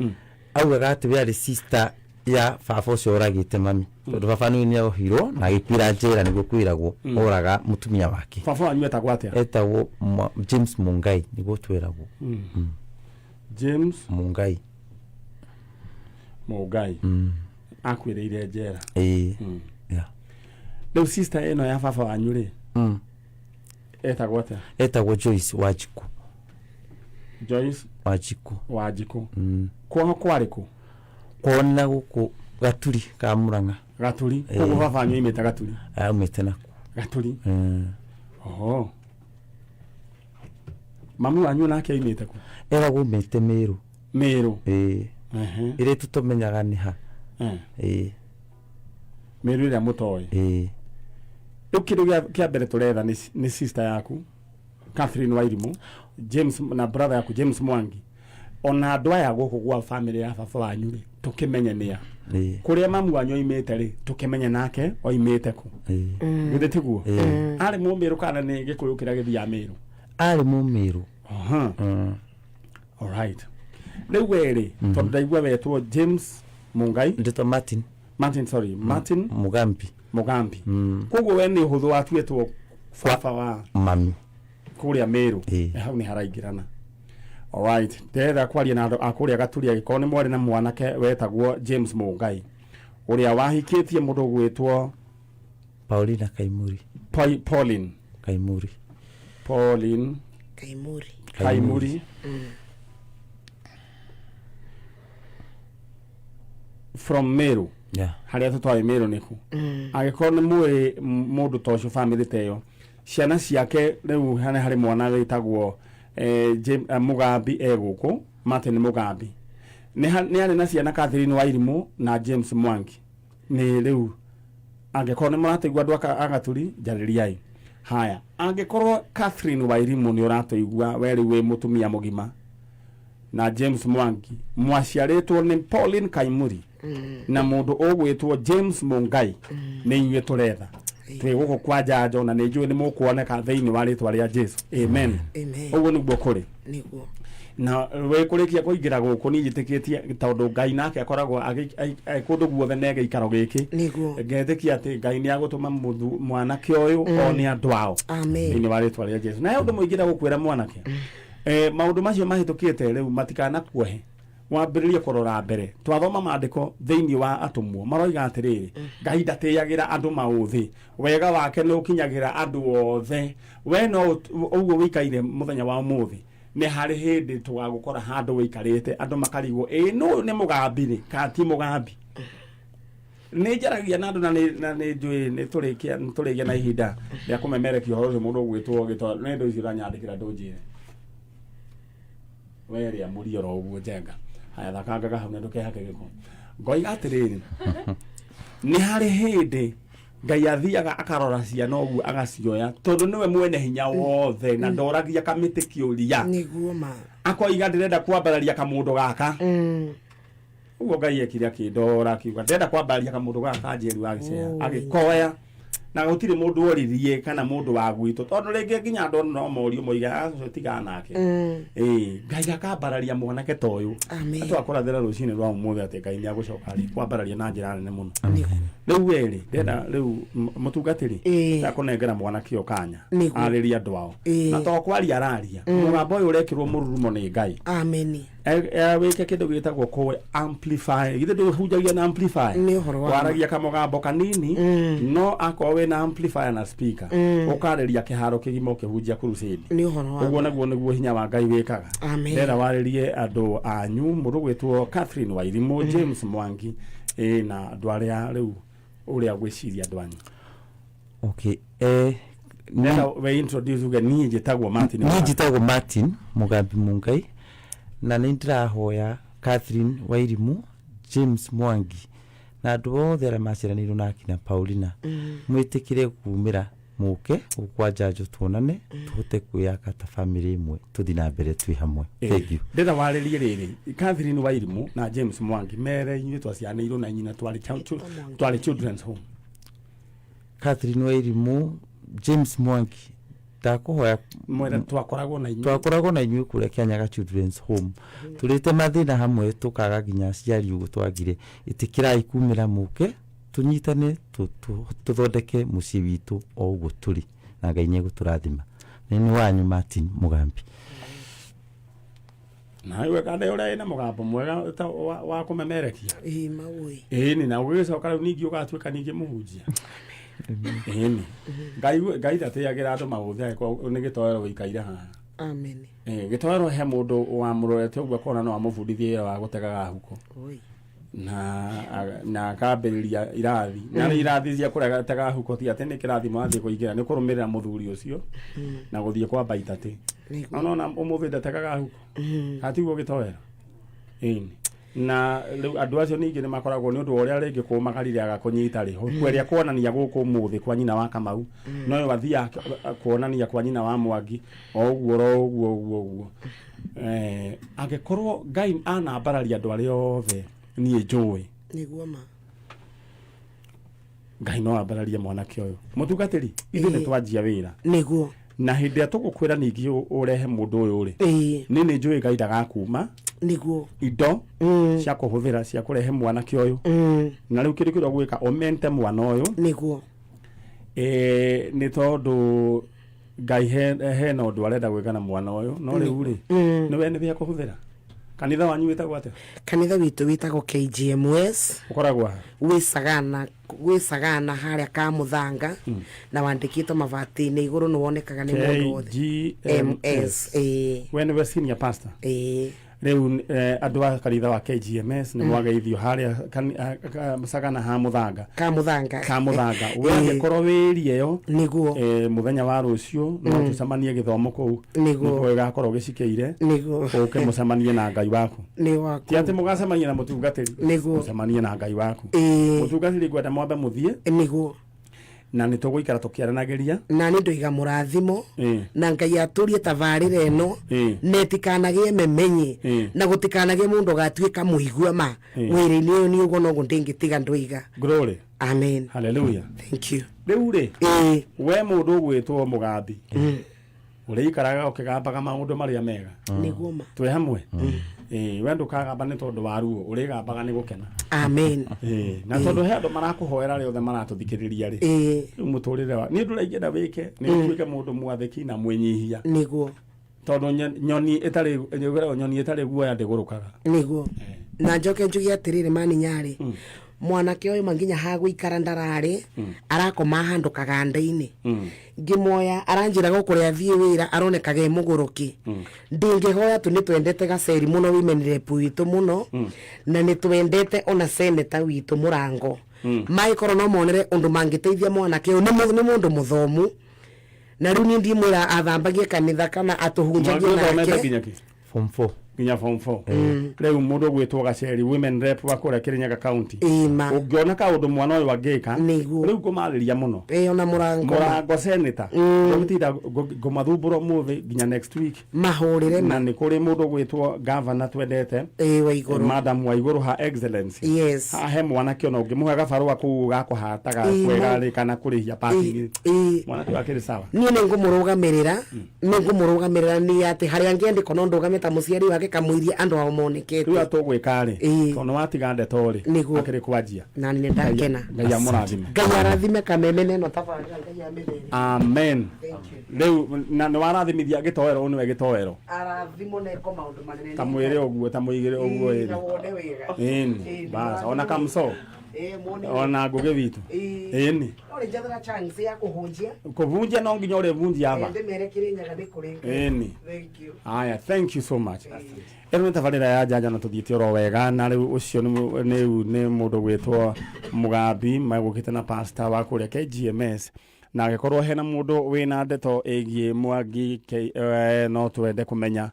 augaga atĩ we arĩ sister ya baba ũcio oragĩte mami, tondũ baba nĩ nĩ ohirwo na agĩkuĩra njera, nĩguo kwĩragwo oraga mũtumia wake. Baba wanyu etagwo atĩa? Etagwo James Mungai, nĩguo twĩragwo. James Mungai. Mungai akuĩrĩire njera? Ĩĩ, yeah. Rĩu sister ĩno ya baba wanyu rĩ, etagwo atĩa? Etagwo Joyce Wanjiku. Joyce Wanjiku. Wanjikũ. Kwao kwarĩ kũ? Kwao nĩ na gũkũ Gaturi ka Murang'a. Gaturi. Koguo baba wanyu aimĩte Gaturi? Aumĩte nakuo. Gaturi. Oho, mami wanyu nake aimĩte kũ? Eragwo umĩte Mĩrũ. Mĩrũ? Ĩĩ. Ĩrĩa tũtamenyaga nĩ ha. Ĩĩ. Mĩrũ ĩrĩa mũtoĩ? Ĩĩ. Rĩu kĩndũ kĩa mbere tũretha nĩ sister yaku Catherine Wairimu, James na brother yaku James Mwangi, ona andũ aya gũkũ gwa family ya baba wanyu rĩ, tũkĩmenye nĩa. Kũrĩa mamu wanyu oimĩte rĩ, tũkĩmenye nake oimĩte kũ. Githĩ tiguo? Arĩ mũmĩrũ kana nĩ gĩkũyũ kĩrĩa gĩthiaga Mĩrũ? Arĩ mũmĩrũ. Aha. Alright, rĩu we rĩ, tondũ ndaigua wetwo James Mungai. Ndĩtwo Martin. Martin, sorry, Martin. Mugambi. Mugambi. Koguo we nĩ ũhũthũ watuĩtwo baba wa mami kũrĩa Mĩrũ. Ĩĩ. Hau nĩ haraingĩrana. Alright, ndĩrenda kwaria na andũ a kũrĩa Gaturi, angĩkorwo nĩ mwarĩ na mwanake wetagwo James Mungai ũrĩa wahikĩtie mũndũ ũgwĩtwo Paulina Kaimuri. Pauline Kaimuri. Pauline Kaimuri. Kaimuri from Meru. Harĩa tũtoĩ Meru nĩku. Angĩkorwo nĩ mũĩ mũndũ ta ũcio, family ta ĩyo, ciana ciake rĩu harĩ mwana wĩtagwo Mugambi e gũkũ, Martin Mugambi nĩ arĩ na ciana Catherine Wairimu na James Mwangi. Nĩ rĩu angĩkorwo nĩ mũratũigua, andũ a Gaturi, njarĩriai haya. Angĩkorwo Catherine Wairimu nĩ ũratũigua, we rĩu wĩ mũtumia mũgima, na James Mwangi mwaciarĩtwo nĩ Pauline Kaimuri na mũndũ ũgwĩtwo James Mungai, nĩ inyuĩ tũretha. Twĩ gũkũ kwa njanjo na nĩ njũĩ nĩ mũkuoneka thĩinĩ wa rĩtwa rĩa Jesu, amen. Amen. Ũguo nĩguo kũrĩ. Nĩguo. Na wĩ kũrĩkia kũingĩra gũkũ, niĩ njĩtĩkĩtie tondũ Ngai nake akoragwo kũndũ guothe na gĩikaro gĩkĩ. Ngetĩkia atĩ Ngai nĩ agũtũma mwanake ũyũ one andũ ao Amen. thĩinĩ wa rĩtwa rĩa Jesu. Na he ũndũ mũingĩ gũkwĩra mwanake. Eh, maũndũ macio mahĩtũkĩte rĩu matikanakuohe wambĩrĩrie kũrora mbere. Twathoma maandĩko thĩinĩ wa atũmwo maroiga atĩrĩrĩ, Ngai ndatĩagĩra andũ maũthĩ, wega wake nĩ ũkinyagĩra andũ othe. We no ũguo wĩikaire mũthenya wa ũmũthĩ, nĩ harĩ hĩndĩ tũgagũkora handũ wĩikarĩte andũ makarigwo, ĩ nũ nĩ mũgambi rĩ kana ti mũgambi? Nĩ njaragia na andũ na nĩ na nĩ njũĩ nĩ tũrĩkia nĩ tũrĩgĩa na ihinda rĩa kũmemerekia ũhoro ũcio mũndũ ũgwĩtwo gĩtwa nĩ ndũ icio ũranyandĩkĩra ndũnjĩre we rĩa mũri oro ũguo njenga haya thakangaga hau na ndũkehake gĩko. Ngoiga atĩrĩrĩ, nĩ harĩ hĩndĩ Ngai athiaga akarora ciana ũguo agacioya, tondũ nĩwe mwene hinya wothe na ndoragia kamĩtĩ kĩũria. Nĩguo ma. Akoiga ndĩrenda kwambararia kamũndũ gaka. Ũguo Ngai ekire akĩndora akiuga ndĩrenda kwambararia kamũndũ gaka ka Njeri wa Gĩcea. Agĩkoya na gũtirĩ mũndũ oririe kana mũndũ wa gwitũ, tondũ rĩngĩ nginya andũ no morio moige, "Ah, ũcio tigana nake." Ĩĩ, Ngai akambararia mwanake ta ũyũ. Amen. Twakũrathĩra rũcinĩ rwa ũmũthĩ atĩ Ngai nĩ agũcoka rĩ kwambararia na njĩra nene mũno. Rĩu we rĩ, ndĩrenda rĩu mũtungatĩri ndakũnengera mwanake ũyũ kanya arĩrie andũ ao. Na to kwaria araria, mũgambo ũyũ ũrekĩrwo mũrurumo nĩ Ngai. Ameni. Wĩke kĩndũ gĩtagwo kũ amplify. Githĩ ndũhunjagia na amplify? Nĩ ũhoro wa ma. Waragia kamũgambo kanini, no akorwo wĩna amplifier na speaker, ũkarĩria kĩharo kĩgima ũkĩhunjia crusade. Nĩ ũhoro wa Ũguo ma. Naguo nĩguo hinya wa Ngai wĩkaga. Amen. Ndĩrenda warĩrie andũ anyu, mũndũ gwĩtwo Catherine Wairimũ, James Mwangi, ĩ na andũ arĩa rĩu ũrĩa gwĩciria andũ anyu. Okay, Ndĩrenda we introduce uge niĩ njĩtagwo Martin niĩ Mũgambi. Njĩtagwo Martin Mũgambi Mungai na nĩ ndĩrahoya Catherine Wairimu, James Mwangi na andũ othe arĩa maciaranĩirwo na akina Paulina, mwĩtĩkĩre kumĩra mũke gũkũ kwa Njanjo tuonane, tũhote kwĩyaka ta bamĩrĩ ĩmwe, tũthiĩ na mbere twĩ hamwe. Thank you. Ndĩrenda warĩrie rĩrĩ Catherine Wairimu na James Mwangi, mere inyuĩ twacianĩirwo na nyina twarĩ children's home. Catherine Wairimu, James Mwangi, ndakũhoya. Mwere twakoragwo na inyuĩ. Twakoragwo na inyuĩ kũrĩa Kĩanyaga Children's Home, tũrĩte mathĩna hamwe, tũkaga nginya aciari ũguo twagire. Ĩtĩkĩrai kumĩra mũke tũnyitane, tũthondeke mũciĩ witũ o ũguo tũrĩ, na Ngai nĩ egũtũrathima. Nĩ nĩ wanyu Martin Mũgambi. Na iwe kande ũrĩa ĩna mũgambo mwega ta wa kũmemerekia. Ĩĩ mawũi. Ĩni na ũgĩgĩcoka rĩu ningĩ ũgatuĩka ningĩ mũhunjia. Ĩni Ngai ndatĩagĩra andũ maũthĩ angĩkorwo nĩ gĩtoero wĩikaire haha. Amen. Ĩ, gĩtoero he mũndũ wamũrorete ũguo akona no amũbundithie wĩra wa gũtegaga huko na akambĩrĩria irathi na nĩ irathi cia kũrega huko, ti atĩ nĩ kĩrathi mwathiĩ kũingĩra, nĩ kũrũmĩrĩra mũthuri ũcio na gũthiĩ kwamba itatĩ. No nona ũmũthĩ ndategaga huko hatiguo gĩtoero. Ĩni na rĩu andũ acio ningĩ nĩ makoragwo nĩ ũndũ wa ũrĩa rĩngĩ kũmagarire agakũnyita rĩ huko ĩrĩa kuonania gũkũ ũmũthĩ kwa nyina wa Kamau no yo athiaga kuonania kwa nyina wa Mwangi o ũguo ro ũguo ũguo ũguo. Angĩkorwo Ngai anambararia andũ arĩa othe niĩ njũĩ, Nĩguo ma. Ngai no ambararie mwanake ũyũ. Mũtungatĩri, ithuĩ nĩ twanjia wĩra na hĩndĩ ĩrĩa tũgũkwĩra ningĩ ũrehe mũndũ ũyũ rĩ, nĩ njũĩ Ngai ndagakuma indo cia kũhũthĩra cia kũrehe mwanake ũyũ. Na rĩu kĩndũ kĩrĩa ũgwĩka, ũmente mwana ũyũ. Nĩ tondũ Ngai hena ũndũ arenda gwĩka na mwana ũyũ. No rĩu rĩ, nĩ we nĩ wĩa kũhũthĩra kanitha wanyu wĩtagwo atĩa? Kanitha witũ wĩtagwo KGMS. Ũkoragwo ha? Wĩ Sagana, wĩ Sagana harĩa Kamuthanga, na wandĩkĩtwo mabati-inĩ igũrũ, nĩ wonekaga nĩ mũndũ wothe. KGMS. MS, ĩĩ. We nĩwe senior pastor? Ĩĩ. Rĩu andũ a kanitha wa KGMS nĩ mwageithio harĩa Sagana ha Mũthanga. Kamuthanga. Ka Mũthanga. We angĩkorwo wĩrie ĩyo mũthenya wa rũciũ no tũcemanie gĩthomo kũu. Nĩkuo ĩgakorwo gĩcikĩire. Ũke mũcemanie na Ngai waku. Nĩ waku. Ti atĩ mũgacemania na mũtungatĩri. Mũcemanie na Ngai waku. Mũtungatĩri ngwenda mwambe mũthiĩ. Na nĩ tũgũikara tũkĩaranagĩria. Na nĩ ndoiga mũrathimo na Ngai atũrie tabarĩra ĩno na ĩtikanagĩe memenyi na gũtikanagĩe mũndũ ũgatuĩka mũigua ma wĩra-inĩ ũyũ. Nĩ ũguo noguo ndĩngĩtiga ndoiga. Glory. Amen. Hallelujah. Thank you. Rĩu rĩ, we mũndũ ũgwĩtwo Mũgambi, ũrĩikaraga ũkĩgambaga maũndũ marĩa mega. Nĩguo ma. Twĩ hamwe. Ĩĩ, we ndũkagamba nĩ tondũ wa ruo, ũrĩgambaga nĩ gũkena. Amen. Ĩĩ, na tondũ he andũ marakũhoera rĩothe maratũthikĩrĩria rĩ, rĩu mũtũrĩre wa niĩ ndũrĩa ingĩenda wĩke nĩ ũtuĩke mũndũ mwathĩki na mwĩnyihia. Tondũ nyoni ĩtarĩ ĩgũragwo, nyoni ĩtarĩ guoya ndĩgũrũkaga. Nĩguo na njoke njuge atĩrĩrĩ, mani nyarĩ mwanake ũyũ ma nginya hagũikara ndararĩ, arakoma handũ kaganda-inĩ. Ngĩmoya aranjĩra gũkũrĩa athiĩ wĩra aronekaga e mũgũrũki. Ndingĩhoya tu, nĩ twendete gaceri mũno, women rep witũ mũno, na nĩ twendete ona seneta witũ mũrango magĩkorwo no monere ũndũ mangĩteithia mwanake ũyũ. Nĩ mũndũ mũthomu, na rĩu niĩ ndimwĩra athambagie kanitha kana atũhunjagie. Mwangi ũthomete Nake nginya kĩ? Form 4. Nginya form 4. Rĩu mũndũ ũgwĩtwo Gaceri, women rep wa kũrĩa Kĩrĩnyaga County, Ĩma. Ũngĩona kaũndũ mwana ũyũ angĩka, Nĩguo. rĩu ngũmarĩria mũno. Ĩ, ona mũrango. Mũrango senator, ngũtinda ngũmathumbũra ũmũthĩ nginya next week. Mahũrĩre. Na nĩ kũrĩ mũndũ ũgwĩtwo governor twendete, Ĩ, wa igũrũ. Madam wa igũrũ, ha Excellency. Yes. Haha he mwanake ona ũngĩmũhe gabarũa kũu gakũhataga Ĩ, kwega rĩ, kana kũrĩhia parking. Ĩ. Mwanake ũyũ akĩrĩ sawa. Niĩ nĩ ngũmũrũgamĩrĩra nĩ atĩ harĩa angĩandĩkwo no ndũgame ta mũciari wake kamũirie andũ ao monekete. Rĩu atũgwĩka rĩ, Ĩ. tondũ watiga ndeto rĩ, Nĩguo. akĩrĩ kwanjia. Na nĩ ndakena. Ngai amũrathime. Ngai arathime kameme neno tabarĩra, Ngai amĩthere. Amen. Thank you. Rĩu na nĩ warathimithia gĩtoero, ũyũ nĩwe gĩtoero. Arathimwo na eko maũndũ manene. Ta mwĩre ũguo, ta mũigĩre ũguo. Ĩ, na ĩni wone wega. Ĩni. Ĩ, Bas ona kamso. Ĩ, muone. Ona ngũgĩ witũ. Ĩ. Ĩni. No nĩ njathara chance ya kũhunjia. Kũvunjia no nginya ũrĩvunjia aba. Ndĩmere Kĩrĩnyaga nĩ kũrĩ Ngai. Ĩni. Thank you. Aya, thank you so much. Ĩno nĩ tabarĩra ya Njanja na tũthiĩte oro wega, na rĩu ũcio rĩu nĩ mũndũ gwĩtwo Mũgambi magũkĩte na pastor wa kũrĩa KGMS, na angĩkorwo hena mũndũ wĩna ndeto ĩgiĩ Mwangi, no twende kũmenya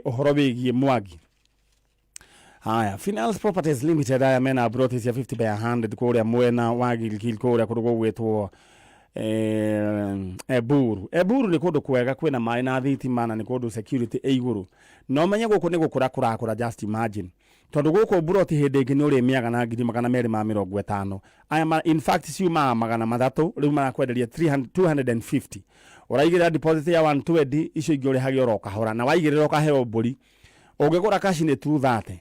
ũhoro wĩgiĩ Mwangi. Haya, Finance Properties Limited aya mena broti cia 50 by 100 kũrĩa mwena wa Gilgil, kũrĩa kũndũ gũgwĩtwo Eburu. Eburu nĩ kũndũ kwega, kwĩna maĩ na thitima, na nĩ kũndũ security ĩ igũrũ. Na ũmenye gũkũ nĩ gũkũra kũrakũra, just imagine. Tondũ gũkũ broti hĩndĩ ĩngĩ nĩ ũrĩmĩaga na 250,000. Aya in fact ciumaga 300, rĩu marakwenderia 300 250. Ũraigĩrĩra deposit ya 120, icio ingĩ ũrĩhage oro kahora, na waigĩrĩra ũkaheo mbũri. Ũngĩgũra cash nĩ 230.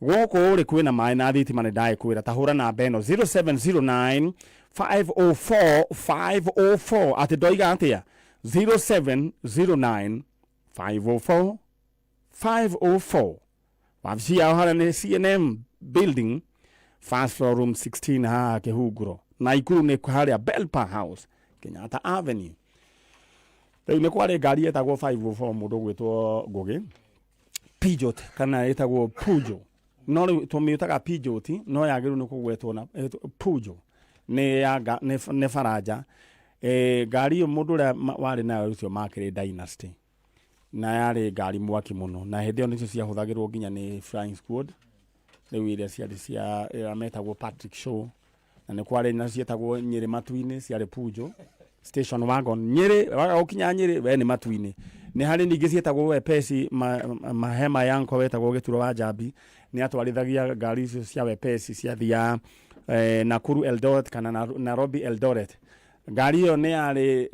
Gũkũ rĩ kwĩna maĩ na thitima, nĩ ndagĩkwĩra ta hũra namba ĩno 0709 504 504. Atĩ ndoiga atĩa? 0709 504 504. Wabici yao harĩa nĩ CNM building, first floor, room 16, haha Kĩhunguro. Naikuru nĩ harĩa Belpa House, Kenyatta Avenue. Rĩu nĩ kwarĩ ngari yetagwo 504, mũndũ ũgwĩtwo Ngũgĩ, Peugeot kana ĩtagwo Peugeot, no rĩu tũmĩũtaga Peugeot, no yagĩrĩirwo nĩ kũgwetwo na Peugeot nĩ ya nĩ Faranja. Ngari ĩyo mũndũ ũrĩa warĩ nayo ũcio makĩrĩ Dynasty, na yarĩ ngari mwaki mũno, na hĩndĩ ĩyo nĩcio ciahũthagĩrwo nginya nĩ flying squad, rĩu iria ciarĩ cia ĩrĩa metagwo Patrick Shaw, na nĩ kwarĩ na cietagwo Nyĩrĩ Matu-inĩ, ciarĩ Peugeot station wagon. Nyĩrĩ waga gũkinya Nyĩrĩ we nĩ matu-inĩ. Nĩ harĩ ningĩ cietagwo Wepesi, mahema yanko wetagwo Gĩturo wa Njambi nĩ atwarithagia ngari icio cia Wepesi ciathiaga Nakuru Eldoret kana Nairobi Eldoret. Ngari ĩyo nĩ yarĩ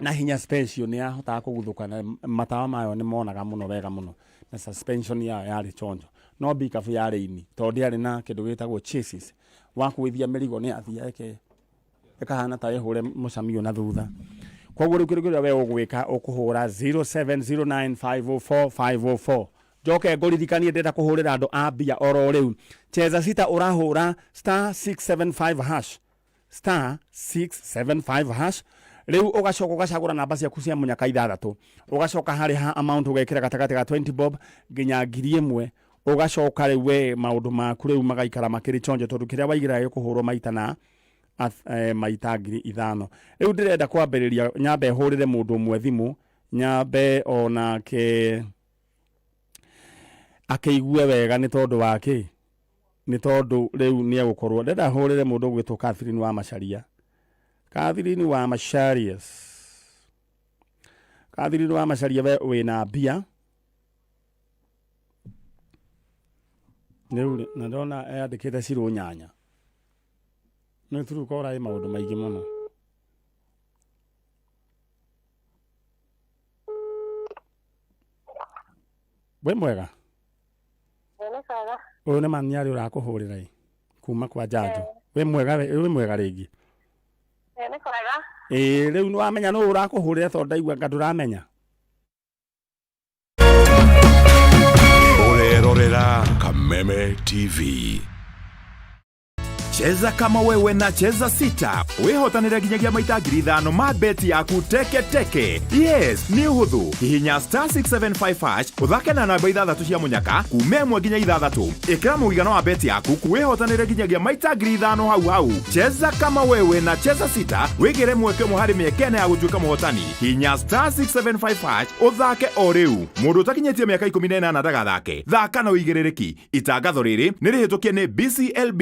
na hinya special, nĩ yahotaga kũguthũka na matawa mayo nĩ monaga mũno wega mũno, na suspension yayo yarĩ chonjo, no pickup yarĩ ini tondũ ndĩarĩ na kĩndũ gĩtagwo chassis. Wakuithia mĩrigo nĩ yathiaga ĩkahana ta ĩhũre mũcamio na thutha. Koguo rĩu kĩndũ kĩrĩa we ũgwĩka, ũkũhũra 0709504504. Njoke ngũririkanie, ndĩrenda kũhũrĩra andũ a mbia oro rĩu. Cheza sita, ũrahũra star 675 hash, star 675 hash. Rĩu ũgacoka ũgacagũra namba ciaku cia mũnyaka ithathatũ, ũgacoka harĩ ha amount ũgekĩra gatagatĩ ga 20 bob nginya 1000. Ũgacoka rĩu we maũndũ maku rĩu magaikara makĩrĩ chonjo, tondũ kĩrĩa waigĩra gĩkũhũrwo maita na maita 5000. Rĩu ndĩrenda kwambĩrĩria, nyambe hũrĩre mũndũ ũmwe thimũ, nyambe onake akĩigue wega, nĩ tondũ wa kĩ? Nĩ tondũ rĩu nĩ egũkorwo ndĩrenda hũrĩre mũndũ ũgwĩtwo Catherine wa Macharia. Catherine wa Macharias, Catherine wa Macharia, we wĩna mbia rĩu rĩ, na ndona yandĩkĩte cirũ nyanya nĩ turukora ĩ maũndũ maingĩ mũno. Wĩ mwega? Nĩ kwega. Ũyũ nĩ mani arĩ ũrakũhũrĩra ĩ kuma kwa Njanjo. Wĩ mwega? Wĩ mwega rĩngĩ? Nĩ kwega. Ĩĩ, rĩu nĩ wamenya nũ ũrakũhũrĩra? Tondũ ndaigua anga ndũramenya. Ũrerorera Kameme TV. Cheza kama wewe na Cheza Sita wĩhotanĩre nginyagia maita 5,000 ma beti yaku teke teke. Yes, nĩ ũhũthũ. Hihinya star 675 hash ũthake na namba ithathatũ cia mũnyaka kuma 1 nginya 6. Ĩkĩra mũigana wa beti yaku wĩhotanĩre nginyagia maita 5,000 hau hau. Cheza kama wewe na Cheza Sita wĩgĩre mweke ũmwe harĩ mĩeke ĩna ya gũtuĩka mũhotani. Hihinya star 675 hash ũthake o rĩu. Mũndũ ũtakinyĩtie mĩaka 18 ndagathake. Thaka na ũigĩrĩrĩki. Itangatho rĩrĩ nĩ rĩhĩtũkie nĩ BCLB.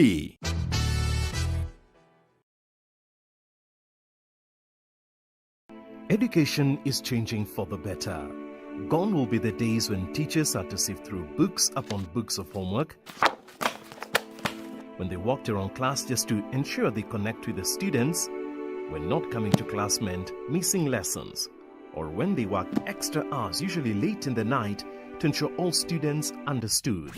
Education is changing for the better. Gone will be the days when teachers had to sift through books upon books of homework, when they walked around class just to ensure they connect with the students, when not coming to class meant missing lessons, or when they worked extra hours, usually late in the night, to ensure all students understood.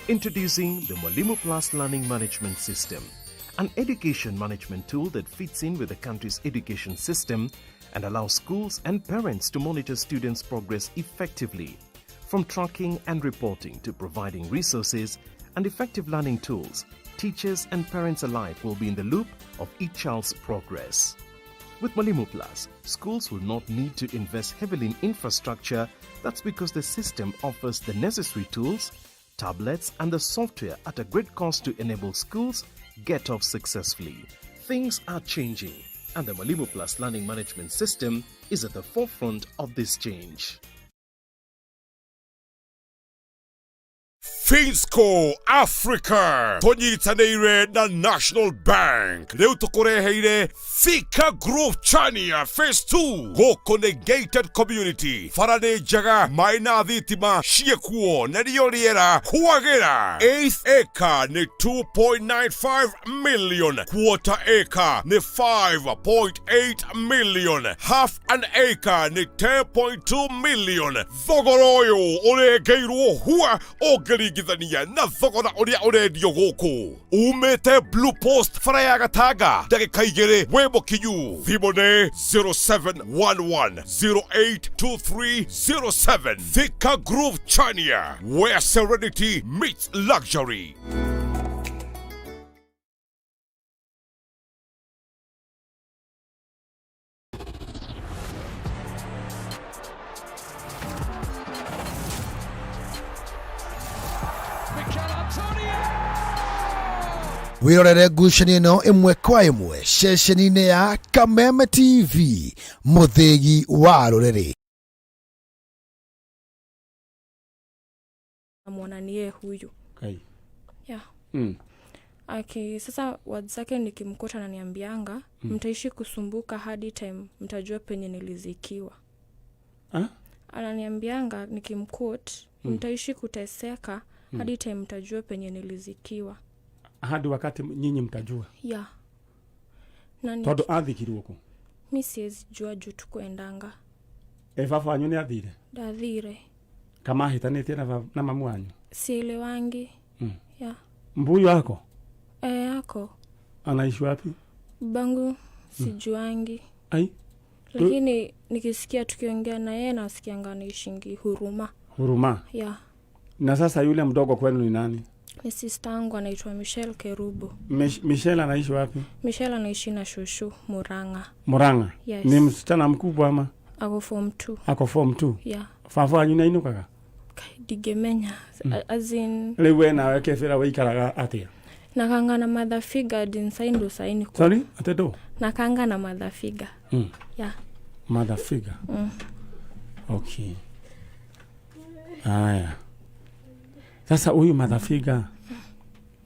Introducing the Mwalimu Plus Learning Management System, an education management tool that fits in with the country's education system and allows schools and parents to monitor students' progress effectively. From tracking and reporting to providing resources and effective learning tools, teachers and parents alike will be in the loop of each child's progress. With Mwalimu Plus, schools will not need to invest heavily in infrastructure. That's because the system offers the necessary tools, tablets, and the software at a great cost to enable schools get off successfully. Things are changing, and the Mwalimu Plus Learning Management System is at the forefront of this change. Finsco Africa tũnyitanĩire na National Bank rĩu tũkũreheire Thika Grove Chania Phase 2. Gũkũ nĩ gated community, bara nĩ njega, maĩ na thitima ciĩkuo na rĩo rĩera kwagĩra. Eighth acre nĩ 2.95 million, quarter acre nĩ 5.8 million, half an acre nĩ 10.2 million. Thogora ũyũ ũrengeirwo hua ũngĩringithania na thogora ũrĩa ũrendio gũkũ. Umĩte Blue Post bara ya Gatanga ndagĩka 2 wĩ mũkinyu. Thimũ nĩ 0711082307. Thika Grove Chania, where serenity meets luxury. Wĩrorere ngucanio ĩno ĩmwe kwa ĩmwe ceceni-inĩ ya Kameme TV, mũthĩgi wa rũrĩrĩ. Namwona ni yeye huyu. Kai. Yeah. Aki, sasa words zake nikimkuta ananiambianga, mtaishi kusumbuka hadi time mtajua penye nilizikiwa. Ah? Ananiambianga nikimquote, mtaishi kuteseka hadi time mtajua penye nilizikiwa. Hadi wakati nyinyi mtajua. Yeah. Na ni, Tondũ athikirwo kũ? Mi siwezi jua juu tukuendanga. E baba wanyu nĩ athire? Ndathire. Kama ahĩtanĩtie na mamu wanyu? Sielewangi. Yeah. Mbuyu wako? E, yako. Anaishi wapi? Bangu sijuangi. Ai? Lakini nikisikia tukiongea na yeye nasikianga anaishingi Huruma. Huruma. Yeah. Na sasa yule mdogo kwenu ni nani? Ni sister yangu anaitwa Michelle Kerubo. Michelle anaishi wapi? Michelle anaishi na shushu Murang'a. Murang'a. Yes. Ni msichana mkubwa ama? Ako form 2. Ako form 2. Yeah. Baba wanyu nĩ ainũkaga? Ndigemenya. As in Rĩu we nawe Kebĩra wĩikaraga atĩa? Nakanga na mother figure dinsaindu saini. Sorry, atĩ ndũ? Nakanga na mother figure. Yeah. Mother figure. Okay. Haya. Sasa huyu mother figure,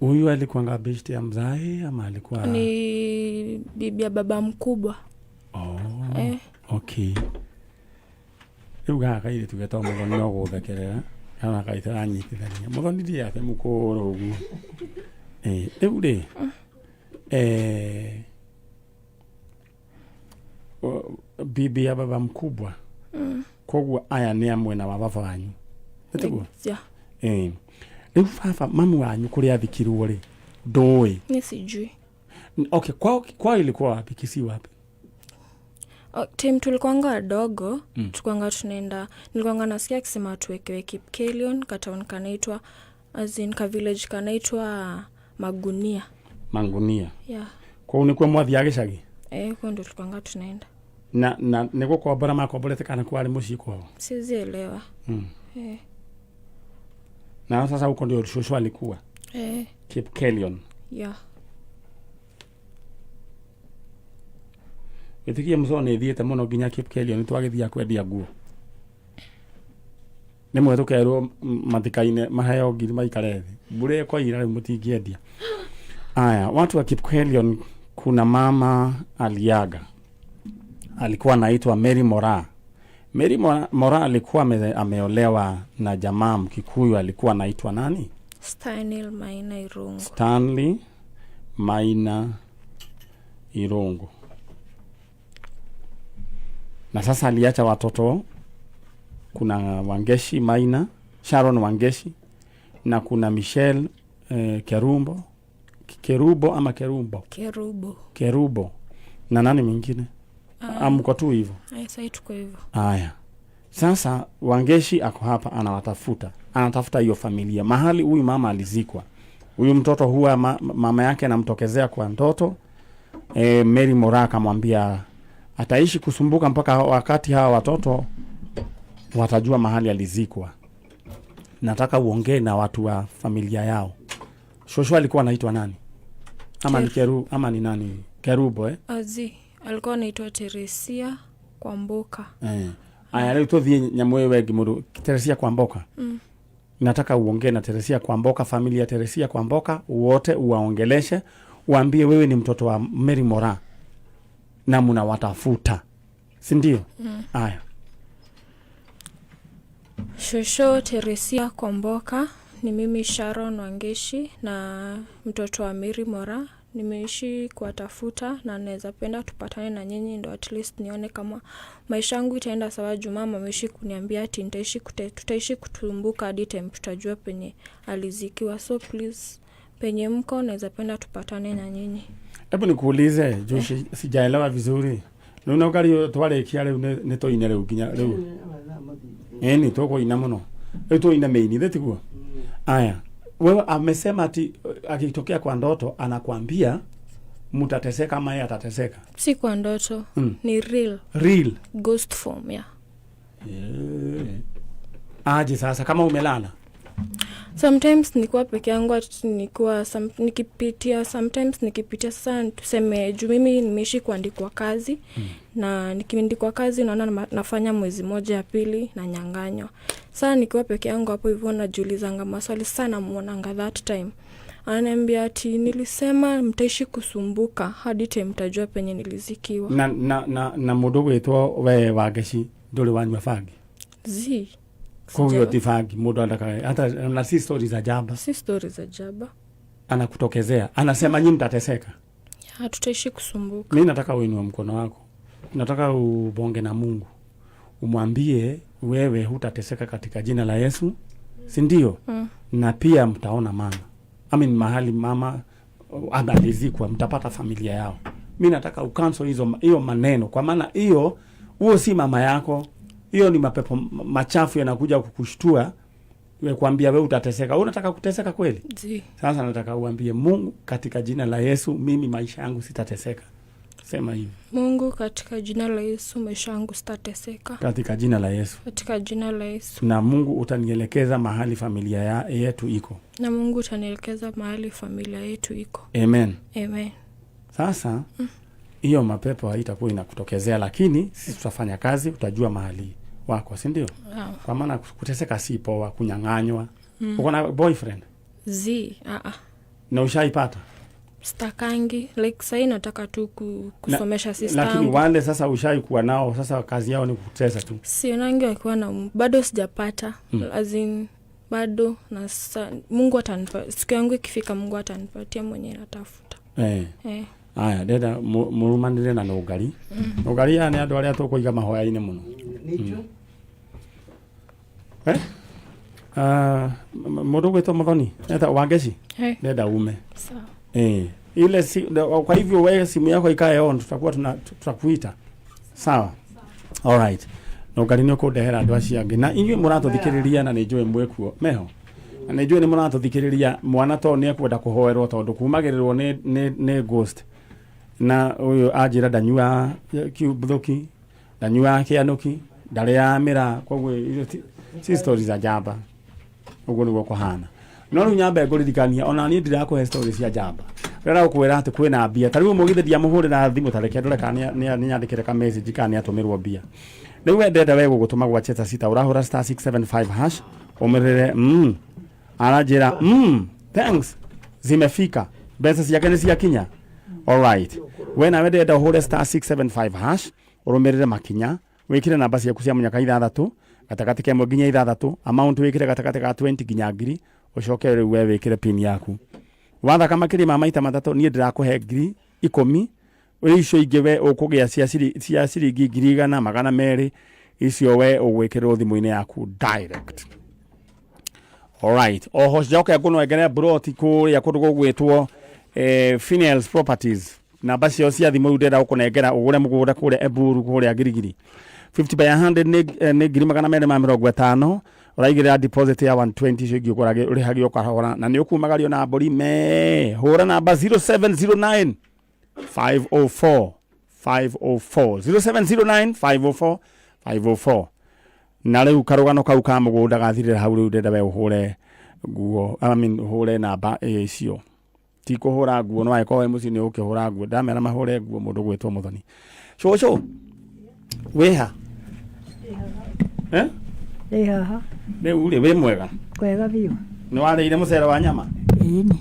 huyu alikuwa beshte ya mzae ama alikuwa Ni bibi ya baba mkubwa. Oh. Eh. Okay. Rĩu gaka kairĩtu getagwo Mũthoni no gũthekerera kana kaitũ aranyitithania Mũthoni ndiate mũkũrũ ũguo. Rĩu rĩ, bibi ya baba mkubwa. Koguo aya nĩ a mwena wa baba wanyu. Nĩtiguo? Yeah. Rĩu baba mamu wanyu kũrĩa athikirwo rĩ, ndũĩ? Mi sijui. Okay, kwao ilikuwa wapi? Kisii wapi? O, time tulikwanga wadogo mm. tukwanga tunaenda nilikwanga nasikia akisema tuwekewe Kipkelion katown kanaitwa as in ka village kanaitwa Magunia mangunia yeah. kũu nĩkuo mwathiaga gĩcagi Eh, huko ndo tulikwanga tunaenda na na nĩ gũkombora makomborete kana kwarĩ mũciĩ kwao siwezi elewa mm. eh. na sasa huko ndio shosho alikuwa Eh. Kipkelion yeah. wĩtĩkie mũco nĩ thiĩte mũno nginya Kipkelion twagĩthiaga kwendia nguo rĩmwe tũkerwo matikaine maheo ngiri maikare thĩ mbura ĩkoira rĩu mũtingĩendia aya watu wa Kipkelion kuna mama aliaga alikuwa anaitwa Mary Mora Mary Mora, Mora alikuwa ame, ameolewa na jamaa Mkikuyu alikuwa anaitwa nani Stanley Maina Irungu Stanley Maina Irungu. Na sasa aliacha watoto, kuna Wangeshi Maina, Sharon Wangeshi na kuna Michelle eh, Kerumbo Kerubo ama Kerumbo Kerubo Kerubo na nani mwingine Ah. amko tu hivyo. Ay, sahii tuko hivyo Aya, sasa Wangeshi ako hapa anawatafuta, anatafuta hiyo familia mahali huyu mama alizikwa. Huyu mtoto huwa ma, mama yake anamtokezea kwa ndoto e, Mary Mora akamwambia ataishi kusumbuka mpaka wakati hawa watoto watajua mahali alizikwa. Nataka uongee na watu wa familia yao. Shosho alikuwa anaitwa nani? Ama ni Keru, ama ni nani? Kerubo eh? Azi alikuwa anaitwa Teresia Kwamboka Eh. Aya rĩu tũthiĩ nyamũ ĩyo ĩngĩ mũndũ Teresia Kwamboka. mm. Nataka uongee na Teresia Kwamboka, familia ya Teresia Kwamboka wote uwaongeleshe, uambie wewe ni mtoto wa Mary Mora na mnawatafuta, si ndio? Mm. Aya, Shosho Teresia Kwamboka ni mimi Sharon Wangeshi na mtoto wa Mary Mora. Nimeishi kuwatafuta na naweza penda tupatane na nyinyi ndo at least nione kama maisha yangu itaenda sawa. Juu mama ameishi kuniambia ati nitaishi kute, tutaishi kutumbuka hadi time tutajua penye alizikiwa, so please penye mko naweza penda tupatane na nyinyi. hebu nikuulize juu sijaelewa vizuri rĩu na ũkari twarĩkia rĩu nĩ tũine rĩu nginya rĩu ĩni tũkũina mũno rĩu tũine mĩini thĩ tiguo aya wewe amesema ati akitokea kwa ndoto anakwambia mtateseka ama yeye atateseka Si kwa ndoto Mm. ni real real ghost form yeah. yeah. aje sasa kama umelala Sometimes nikuwa peke yangu ati nikuwa some, nikipitia sometimes nikipitia sasa tuseme juu mimi nimeishi kuandikwa kazi mm. na nikiandikwa kazi naona nafanya mwezi moja ya pili na nyanganywa sasa nikiwa peke yangu hapo hivyo najiulizanga maswali sana muonanga that time ananiambia ati nilisema mtaishi kusumbuka hadi time mtajua penye nilizikiwa na na na na mundu gwitwo we Wangeci nduri wanyua bangi zi koguo ti bangi mundu andakaga hata na si stories za jaba si stori za jaba anakutokezea anasema nyi mtateseka Ya, tutaishi kusumbuka mi nataka uinue mkono wako nataka ubonge na Mungu umwambie wewe hutateseka katika jina la Yesu si ndio mm. na pia mtaona mama I mean, mahali mama alizikwa mtapata familia yao mi nataka ukanso hizo hiyo maneno kwa maana hiyo huo si mama yako hiyo ni mapepo machafu yanakuja kukushtua kuambia wewe utateseka wewe unataka kuteseka kweli zi sasa nataka uambie Mungu katika jina la Yesu mimi maisha yangu sitateseka sema hivi Mungu katika jina la Yesu maisha yangu sitateseka katika jina la Yesu katika jina la Yesu na Mungu utanielekeza mahali familia yetu iko na Mungu utanielekeza mahali familia yetu iko. amen Amen. Sasa hiyo mapepo haitakuwa inakutokezea, lakini sisi tutafanya kazi, utajua mahali wako, si ndio? Wow. Kwa maana kuteseka si poa, kunyang'anywa. Uko na boyfriend Zi, na ushaipata? Stakangi like sahii nataka tu kusomesha sister Lakini yangu. wale sasa ushaikuwa nao, sasa kazi yao ni kutesa tu. Sionangi wakiwa na bado sijapata as in, bado na sa, Mungu atanipa siku yangu ikifika, Mungu atanipatia mwenye natafuta Eh. eh. Aya, ndenda murumanire na nũngari. Nũngari aya nĩ andũ arĩa tũkũiga mahoya-inĩ mũno. Eh? Ah, mũndũ ũgwĩtwo Muthoni, eta Wangeci, Hey. ndenda ume. Sawa. Eh, ile si, kwa hivyo wewe simu yako ikae on, tutakuwa tuna tutakuita. Sawa, alright, no ngari nĩ ũkũndehera andũ acio angĩ na inyuĩ mũratũthikĩrĩria, na nĩ njũĩ mwĩkuo meho, na nĩ njũĩ nĩ mũratũthikĩrĩria. Mwana to nĩ ekwenda kũhoerwo tondũ kumagĩrĩrwo nĩ ghost, na ũyũ anjĩra ndanyuaga kiumbũki, ndanyuaga kĩanũki, ndarĩaga mĩraa, koguo icio si stories za njamba. Ũguo nĩguo kũhana. No rĩu nyambe ngũririkania, ona niĩ ndirakũhe story cia njamba, rĩrĩa gũkwĩra atĩ kwĩna mbia. Ta rĩu ũmũgithĩ ndiamũhũrĩra thimũ, ta reke ndore kana nĩanyandĩkĩre ka message kana nĩatũmĩrwo mbia. Rĩu we ndenda we gũgũtũma gwa Cheta Sita, ũrahũra star 675 hash, ũmĩrĩre aranjĩra thanks, zimefika, mbeca ciake nĩ ciakinya. Alright, we nawe ndĩrenda ũhũre star 675 hash, ũrũmĩrĩre makinya, wĩkĩre namba ciaku cia mũnyaka ithathatũ, gatagatĩ ka ĩmwe nginya ithathatũ, amount wĩkĩre gatagatĩ ka 20 nginya 1000, ũcoke rĩu we wĩkĩre pin yaku. Wathaka makĩria ma maita matatũ, niĩ ndĩrakũhe 10,000. Rĩu icio ingĩ we ũkũgĩa cia ciringi 1,200, icio we ũgwĩkĩrĩrwo thimũ-inĩ yaku direct. Alright, oho njoke ngũnengere broti kũrĩa kũndũ gũgwĩtwo Finels Properties. Namba ciao cia thimũ rĩu ndĩrenda gũkũnengera ũgũre mũgũnda kũrĩa Eburu, kũrĩa Girigiri, 50 by 100, nĩ 250,000. Ũraigĩrĩra deposit ya 120, icio ingĩ ũgũrage ũrĩhagio kahora, na nĩ ũkumagario na mbũri me. Hũra namba 0709 504 504, 0709 504 504. Na rĩu karũgano kau ka mũgũnda gathirĩra hau. Rĩu ndĩrenda we ũhũre nguo, I mean, ũhũre namba icio, ti kũhũra nguo, no angĩkorwo wĩ mũciĩ nĩ ũkĩhũra nguo, ndamera mahũre nguo. Mũndũ gwĩtwo Mũthoni, cũcũ, wĩha, eh? Ndĩ haha. Rĩu rĩ, wĩ mwega? Kwega biũ. Nĩ warĩire mũcere wa nyama? Ĩni.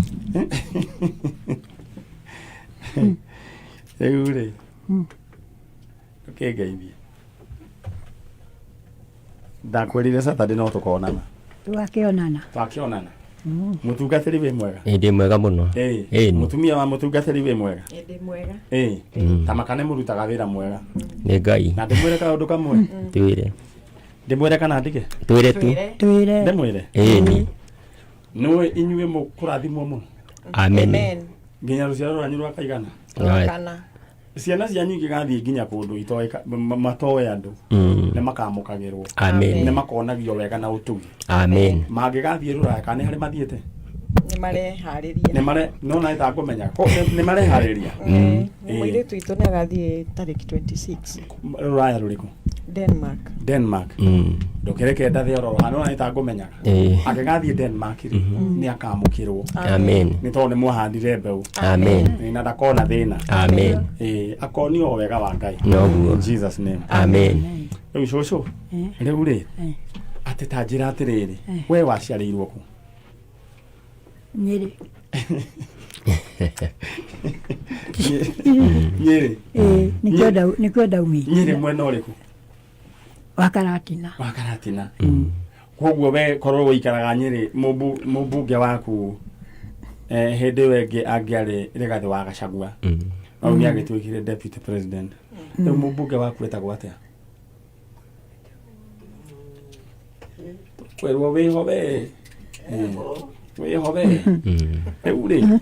Rĩu rĩ, ũkĩngeithie, ndakwĩrire Saturday no tũkonana. Twakĩonana. Twakĩonana. Mũtungatĩri, wĩ mwega? Ĩ, ndĩ mwega mũno. Ĩni. Mũtumia wa mũtungatĩri, wĩ mwega? Ndĩ mwega. Ta makane mũrutaga wĩra mwega. Nĩ Ngai. Na ndĩmwĩre kaũndũ kamwe. Twĩre. Ndĩmwĩre kana ndige? Twĩre tu. Twĩre. Ndĩmwĩre. Ĩni. Nĩũĩ inyuĩ mũkũrathimwo mũno. Amen. Nginya rũciaro rwanyu rwakaigana. Rwakana. Ciana cianyu ingĩgathiĩ nginya kũndũ matoĩ andũ, nĩ makamũkagĩrwo. Amen. Nĩ makonagio wega na ũtugi. Amen. Mangĩgathiĩ rũraya, kana nĩ harĩ mathiĩte? Nĩ mareharĩria. Nĩ mare no na ĩtangũmenya. Nĩ mareharĩria. Mũirĩtu witũ nĩ agathiĩ tarĩki 26. Rũraya rũrĩkũ? Denmark. Denmark. Ndũkĩreke ndathe oro hano na ĩtangũmenyaga. Angĩgathiĩ Denmark rĩ, nĩ akamũkĩrwo. Amen. Nĩ tondũ nĩ mwahandire mbeũ. Amen. Na ndakona thĩna. Amen. Akonio o wega wa Ngai. Noguo. In Jesus name. Amen. Rĩu cũcũ, rĩu rĩ, atĩ ta njĩra atĩrĩrĩ, we waciarĩirwo kũ? Nyĩrĩ. Nyĩrĩ? Ĩĩ, nĩkĩo ndaumire. Nyĩrĩ mwena ũrĩkũ? Wa Karatina. Wa Karatina. Koguo we korwo ũikaraga Nyĩrĩ, mũmbunge waku hĩndĩ ĩyo ĩngĩ angĩarĩ Rigathĩ wa Gachagua, no rĩu nĩ agĩtuĩkire deputy president. Rĩu mũmbunge waku etagwo atĩa? Kwĩrwo wĩho we. Wĩho we. Rĩu rĩ,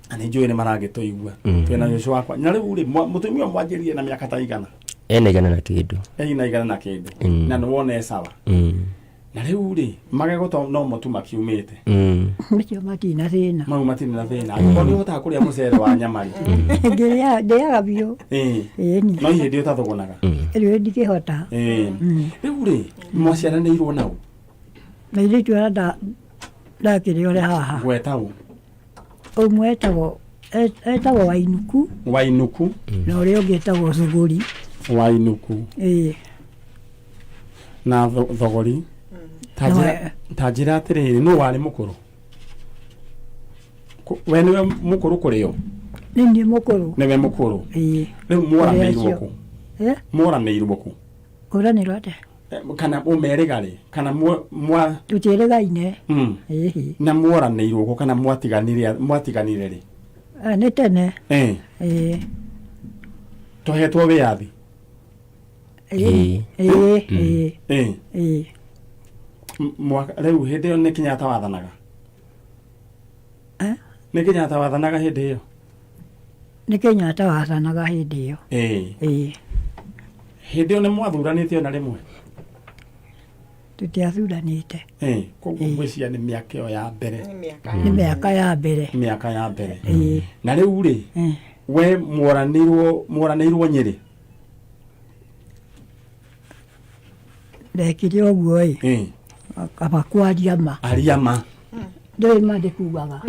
na nĩ njũĩ nĩ maragĩtũigua, twĩna cũcũ wakwa. Na rĩu rĩ, mũtumia mwanjĩrire na mĩaka ta igana? Ena igana na kĩndũ. Ena igana na kĩndũ. Na nĩ wona e sawa? Na rĩu rĩ, magego to no mo tu makiumĩte? Macio matina thĩna. Mau matirĩ na thĩna. Angĩkorwo nĩ ũhotaga kũrĩa mũcere wa nyama rĩ? Ngĩrĩa, ndĩaga biũ. Ĩni. No hĩndĩ ũtathũgũnaga? Rĩu ndikĩhota. Rĩu rĩ, mwaciaranĩirwo nau? Na airĩtu arĩa ndakĩrĩ ũrĩa haha. Gweta ũ? Ũmwe etagwo Wainuku. Wainuku. Na ũrĩa ũngĩ etagwo Cuguri. Wainuku. Ĩĩ. Na Thogori. Ta njĩra atĩrĩrĩ, nũ warĩ mũkũrũ? We nĩwe mũkũrũ kũrĩ o? Nĩ niĩ mũkũrũ. Nĩwe mũkũrũ? Ĩĩ. Rĩu mworanĩirwo kũ? Eh? Mworanĩirwo kũ? Kũranĩrwo atĩa? Kana ũmerĩga rĩ, kana mwa Tũtiĩrĩgaine. Ĩhĩ. Na mworanĩirwo kũ, kana mwatiganire rĩ? Ah, nĩ tene. Ĩĩ. Tũhetwo wĩyathi? Ĩĩ. Ĩĩ. Ĩĩ. Ĩĩ. Rĩu hĩndĩ ĩyo nĩ Kenyatta wathanaga? Eh? Nĩ Kenyatta wathanaga hĩndĩ ĩyo? Nĩ Kenyatta wathanaga hĩndĩ ĩyo. Ĩĩ. Hĩndĩ ĩyo nĩ mwathuranĩte ona rĩmwe? Tũtiathuranĩte. Koguo ngwĩciria nĩ mĩaka ĩyo ya mbere. Nĩ mĩaka ya mbere. Mĩaka ya mbere. Ĩĩ. Na rĩu rĩ, we mworanĩirwo Nyĩrĩ? Ndekire ũguo ĩ, kaba kwaria ma. Aria ma. Ndũĩ ma ndĩkuaga.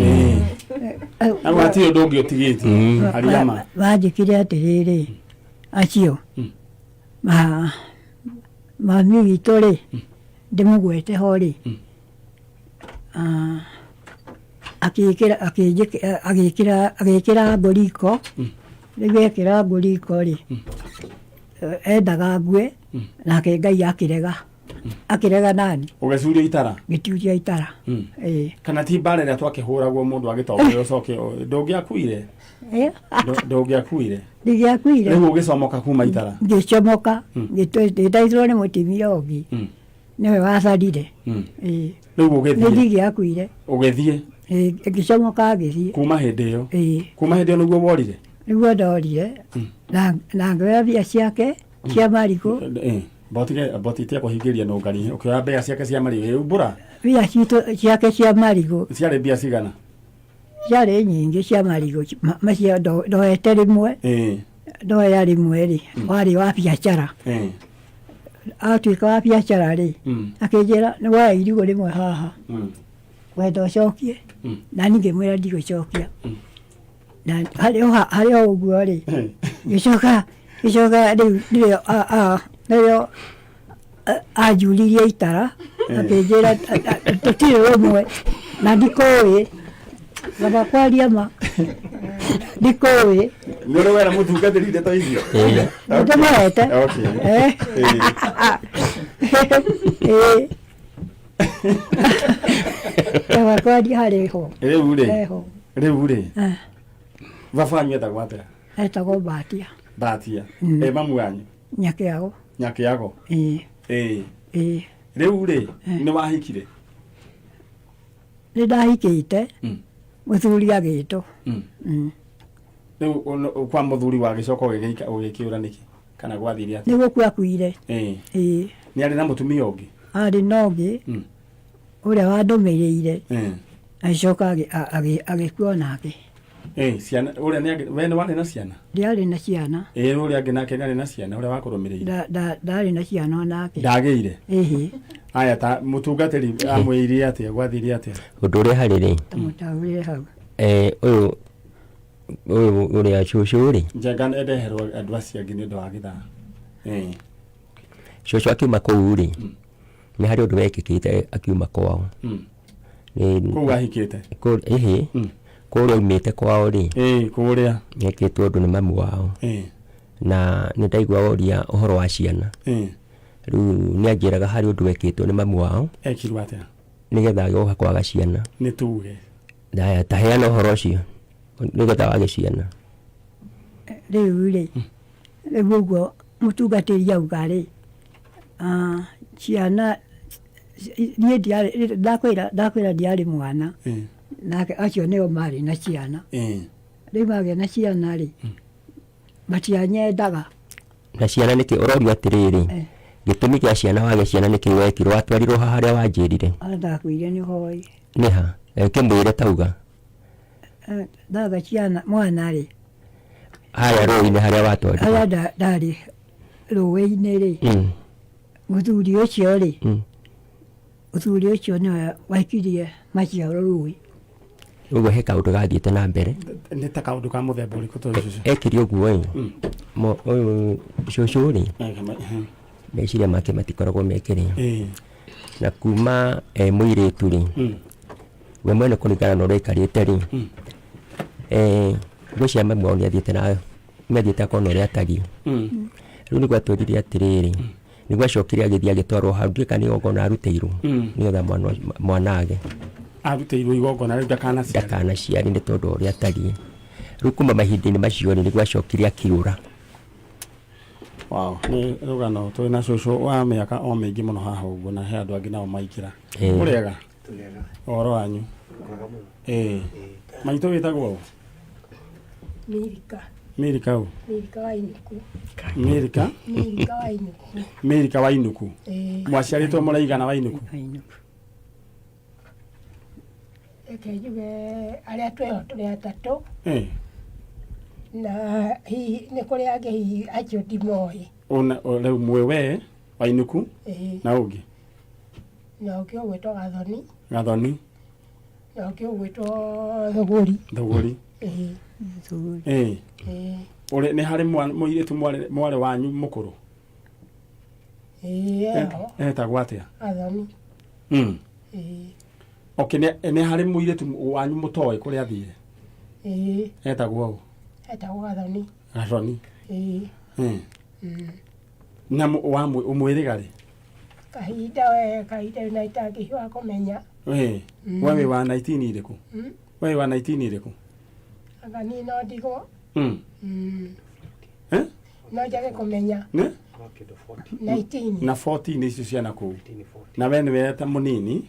Na gwatirĩ ũndũ ũngĩ ũtigĩtie. Aria ma. Banjĩkire atĩrĩrĩ, acio ma mami witũ rĩ, ndĩmũgwete ho rĩ, agĩkĩra agĩkĩra agĩkĩra ngũ riko. Rĩu ekĩra ngũ riko rĩ, endaga ngue, nake Ngai akĩrega, akĩrega nani. Ũgĩcuria itara? Ngĩcuria itara. Ĩĩ. Kana ti mbara ĩrĩa twakĩhũragwo mũndũ agĩtongoria ũcoke ndũngĩakuire? Ndũngĩakuire? Ndingĩakuire. Rĩu ũgĩcomoka kuma itara? Ngĩcomoka, ngĩteithwo nĩ mũtumia ũngĩ, nĩwe wacarire. Ĩĩ. Rĩu nĩ ũgĩthiĩ? Ndingĩakuire. Ũgĩthiĩ? Ĩĩ, ngĩcomoka ngĩthiĩ. Kuma hĩndĩ ĩyo? Ĩĩ. Kuma hĩndĩ ĩyo nĩguo worire? Nĩguo ndorire, na ngĩoya mbia ciake cia marigũ. Mbotitie kũhingĩria nũngari, ũkĩoya mbia ciake cia marigũ, umbũra. Mbia citũ ciake cia marigũ. Ciarĩ mbia cigana? Ciarĩ nyingĩ cia marigũ, macio ndoete rĩmwe. Ndoya rĩmwe rĩ, warĩ wa biacara. Atuĩka wa biacara rĩ, akĩnjĩra nĩ woya irigũ rĩmwe haha, wenda ũcokie, na niĩ ngĩmwĩra ndigũcokia. Na harĩ o harĩ o ũguo rĩ, ngĩcoka rĩu nĩrĩo nĩrĩo anjuririe itara, akĩnjĩra tũtirĩ rũmwe na ndikũĩ, baba kwaria ma ndikũĩ. Nĩ ũrĩ wera mũtungatĩri ndeto icio? Ndĩmũhete. Okay. Ĩĩ. Baba kwaria harĩ ho. Rĩu rĩ, Eho. rĩu rĩ, baba wanyu etagwo atĩa? Etagwo Mbatia. Mbatia. Ĩ mamu wanyu? Nyakĩago. Nyakĩago. Ĩĩ. Ĩĩ. Ĩĩ. Rĩu rĩ, nĩ wahikire? Nĩ ndahikĩte, mũthuri agĩtwo. Rĩu kwa mũthuri wagĩcoka ũgĩkĩũra nĩkĩ? Kana gwathire atĩa? Nĩ gũkua akuire. Ĩĩ. Ĩĩ. Nĩ arĩ na mũtumia ũngĩ? Arĩ na ũngĩ ũrĩa wandũmĩrĩire, agĩcoka agĩkua onake. Ĩĩ, ciana ũrĩa nĩ we nĩ warĩ na ciana? Ndiarĩ na ciana. Ĩĩ, ũrĩa angĩ nake nĩ arĩ na ciana, ũrĩa wakũrũmĩrĩire? Ndarĩ na ciana onake. Ndagĩire? Ĩhĩ. Aya, ta mũtungatĩri amwĩrire atĩa, gwathire atĩa? Ũndũ ũrĩa harĩ rĩ, Tamũtaũrĩre hau. Ũyũ ũyũ ũrĩa cũcũ rĩ, Njenga ndeherwo andũ acio angĩ nĩ ũndũ wa gĩthaa. Ĩĩ. Cũcũ akiuma kũu rĩ, nĩ harĩ ũndũ wekĩkĩte akiuma kwao. Kũu ahikĩte? Ĩhĩ, kũrĩa aumĩte kwao rĩ, Ĩĩ, kũrĩa. Nĩekĩtwo ũndũ nĩ mamu wao. Na nĩ ndaigua woria ũhoro wa ciana. Rĩu nĩ anjĩraga harĩ ũndũ wekĩtwo nĩ mamu wao. Ekirwo atĩa? Nĩgetha agoka kwaga ciana. Nĩ tuge. Haya, ta heana ũhoro ũcio nĩgetha wage ciana. Rĩu rĩ, rĩu ũguo mũtungatĩri auga rĩ, ciana niĩ ndiarĩ, ndakwĩra ndakwĩra ndiarĩ mwana, nake acio nĩo marĩ na ciana. Rĩu magĩa na ciana rĩ, matianyendaga. Na ciana nĩkĩ ũrorio atĩrĩrĩ, gĩtũmi kĩa ciana wage ciana nĩkĩ wekirwo, watwarirwo ha harĩa wanjĩrire? Ndakuire nĩ hoi. Nĩ ha? Kĩmwĩre tauga. Ndaga ciana mwana rĩ. Harĩa rũĩ-inĩ harĩa watwarirwo. Harĩa ndarĩ rũĩ-inĩ rĩ. Mũthuri ũcio rĩ. Mũthuri ũcio nĩwe waikirie maciaro rũĩ. Ũguo he kaũndũ gathiĩte na mbere. Nĩ ta kaũndũ ka mũthemba ũrĩkũ tondũ cũcũ? Ekire ũguo ĩ, ũyũ cũcũ rĩ, meciria make matikoragwo mekĩrĩa. Na kuma e mũirĩtu rĩ, we mwene kũringana na ũrĩa aikarĩte rĩ, ngwĩciria mami wao nĩathiĩte na nĩathiĩte akona ũrĩa atariĩ. Rĩu nĩguo atwĩrire atĩrĩrĩ, nĩguo acokire agĩthiĩ agĩtwarwo hau, ndiũĩ kana nĩ igongona arutĩirwo, nĩgetha mwana age. Arutĩirwo igongona rĩu ndakanaciare. Ndakanaciare nĩ tondũ wa ũrĩa atariĩ. Rĩu kuma mahinda-inĩ macio rĩ, nĩguo acokire akĩũra. Wow, nĩ rũgano twĩ na cũcũ wa mĩaka o mĩingĩ mũno haha ũguo, na he andũ angĩ nao maingĩra. Mũrĩega? Ũhoro wanyu? Ĩĩ. Maitũ wĩtagwo ũ? Milika. Mĩrika ũ? Milika wa Inuku. Mĩrika? Milika wa Inuku. Mĩrika wa Inuku. Ĩĩ. Mwaciarĩtwo mũraigana wa Inuku? Reke njuge arĩa twĩho tũrĩ atatũ Eh. na hihi nĩ kũrĩ angĩ hihi acio ndimoĩ. Una rĩu mwĩ we wa Inuku Ĩĩ. na ũngĩ Na ũngĩ ũgwĩtwo Gathoni Gathoni na ũngĩ ũgwĩtwo Thũgũri. Thũgũri. Ĩĩ. Eh. Ĩĩ. Ũrĩ nĩ harĩ mũirĩtu mwarĩ mwarĩ wanyu mũkũrũ? Ĩĩ eho. Etagwo atĩa? Gathoni. Ĩĩ. Okay, nĩ nĩ harĩ mũirĩtu wanyu mũtoĩ kũrĩa athire? Ĩĩ. Etagwo ũ? Etagwo Gathoni. Gathoni. Ĩĩ. Na wa ũmwĩrĩga rĩ? Kahinda we kahinda na itangĩhiũha kũmenya. We we wĩ wa 19 irĩkũ? We wĩ wa 19 irĩkũ? Anga niĩ no ndigwo. Eh? No njage kũmenya. Nĩ? 19. Na 14 icio ciana kũu. Na we nĩwe ta mũnini.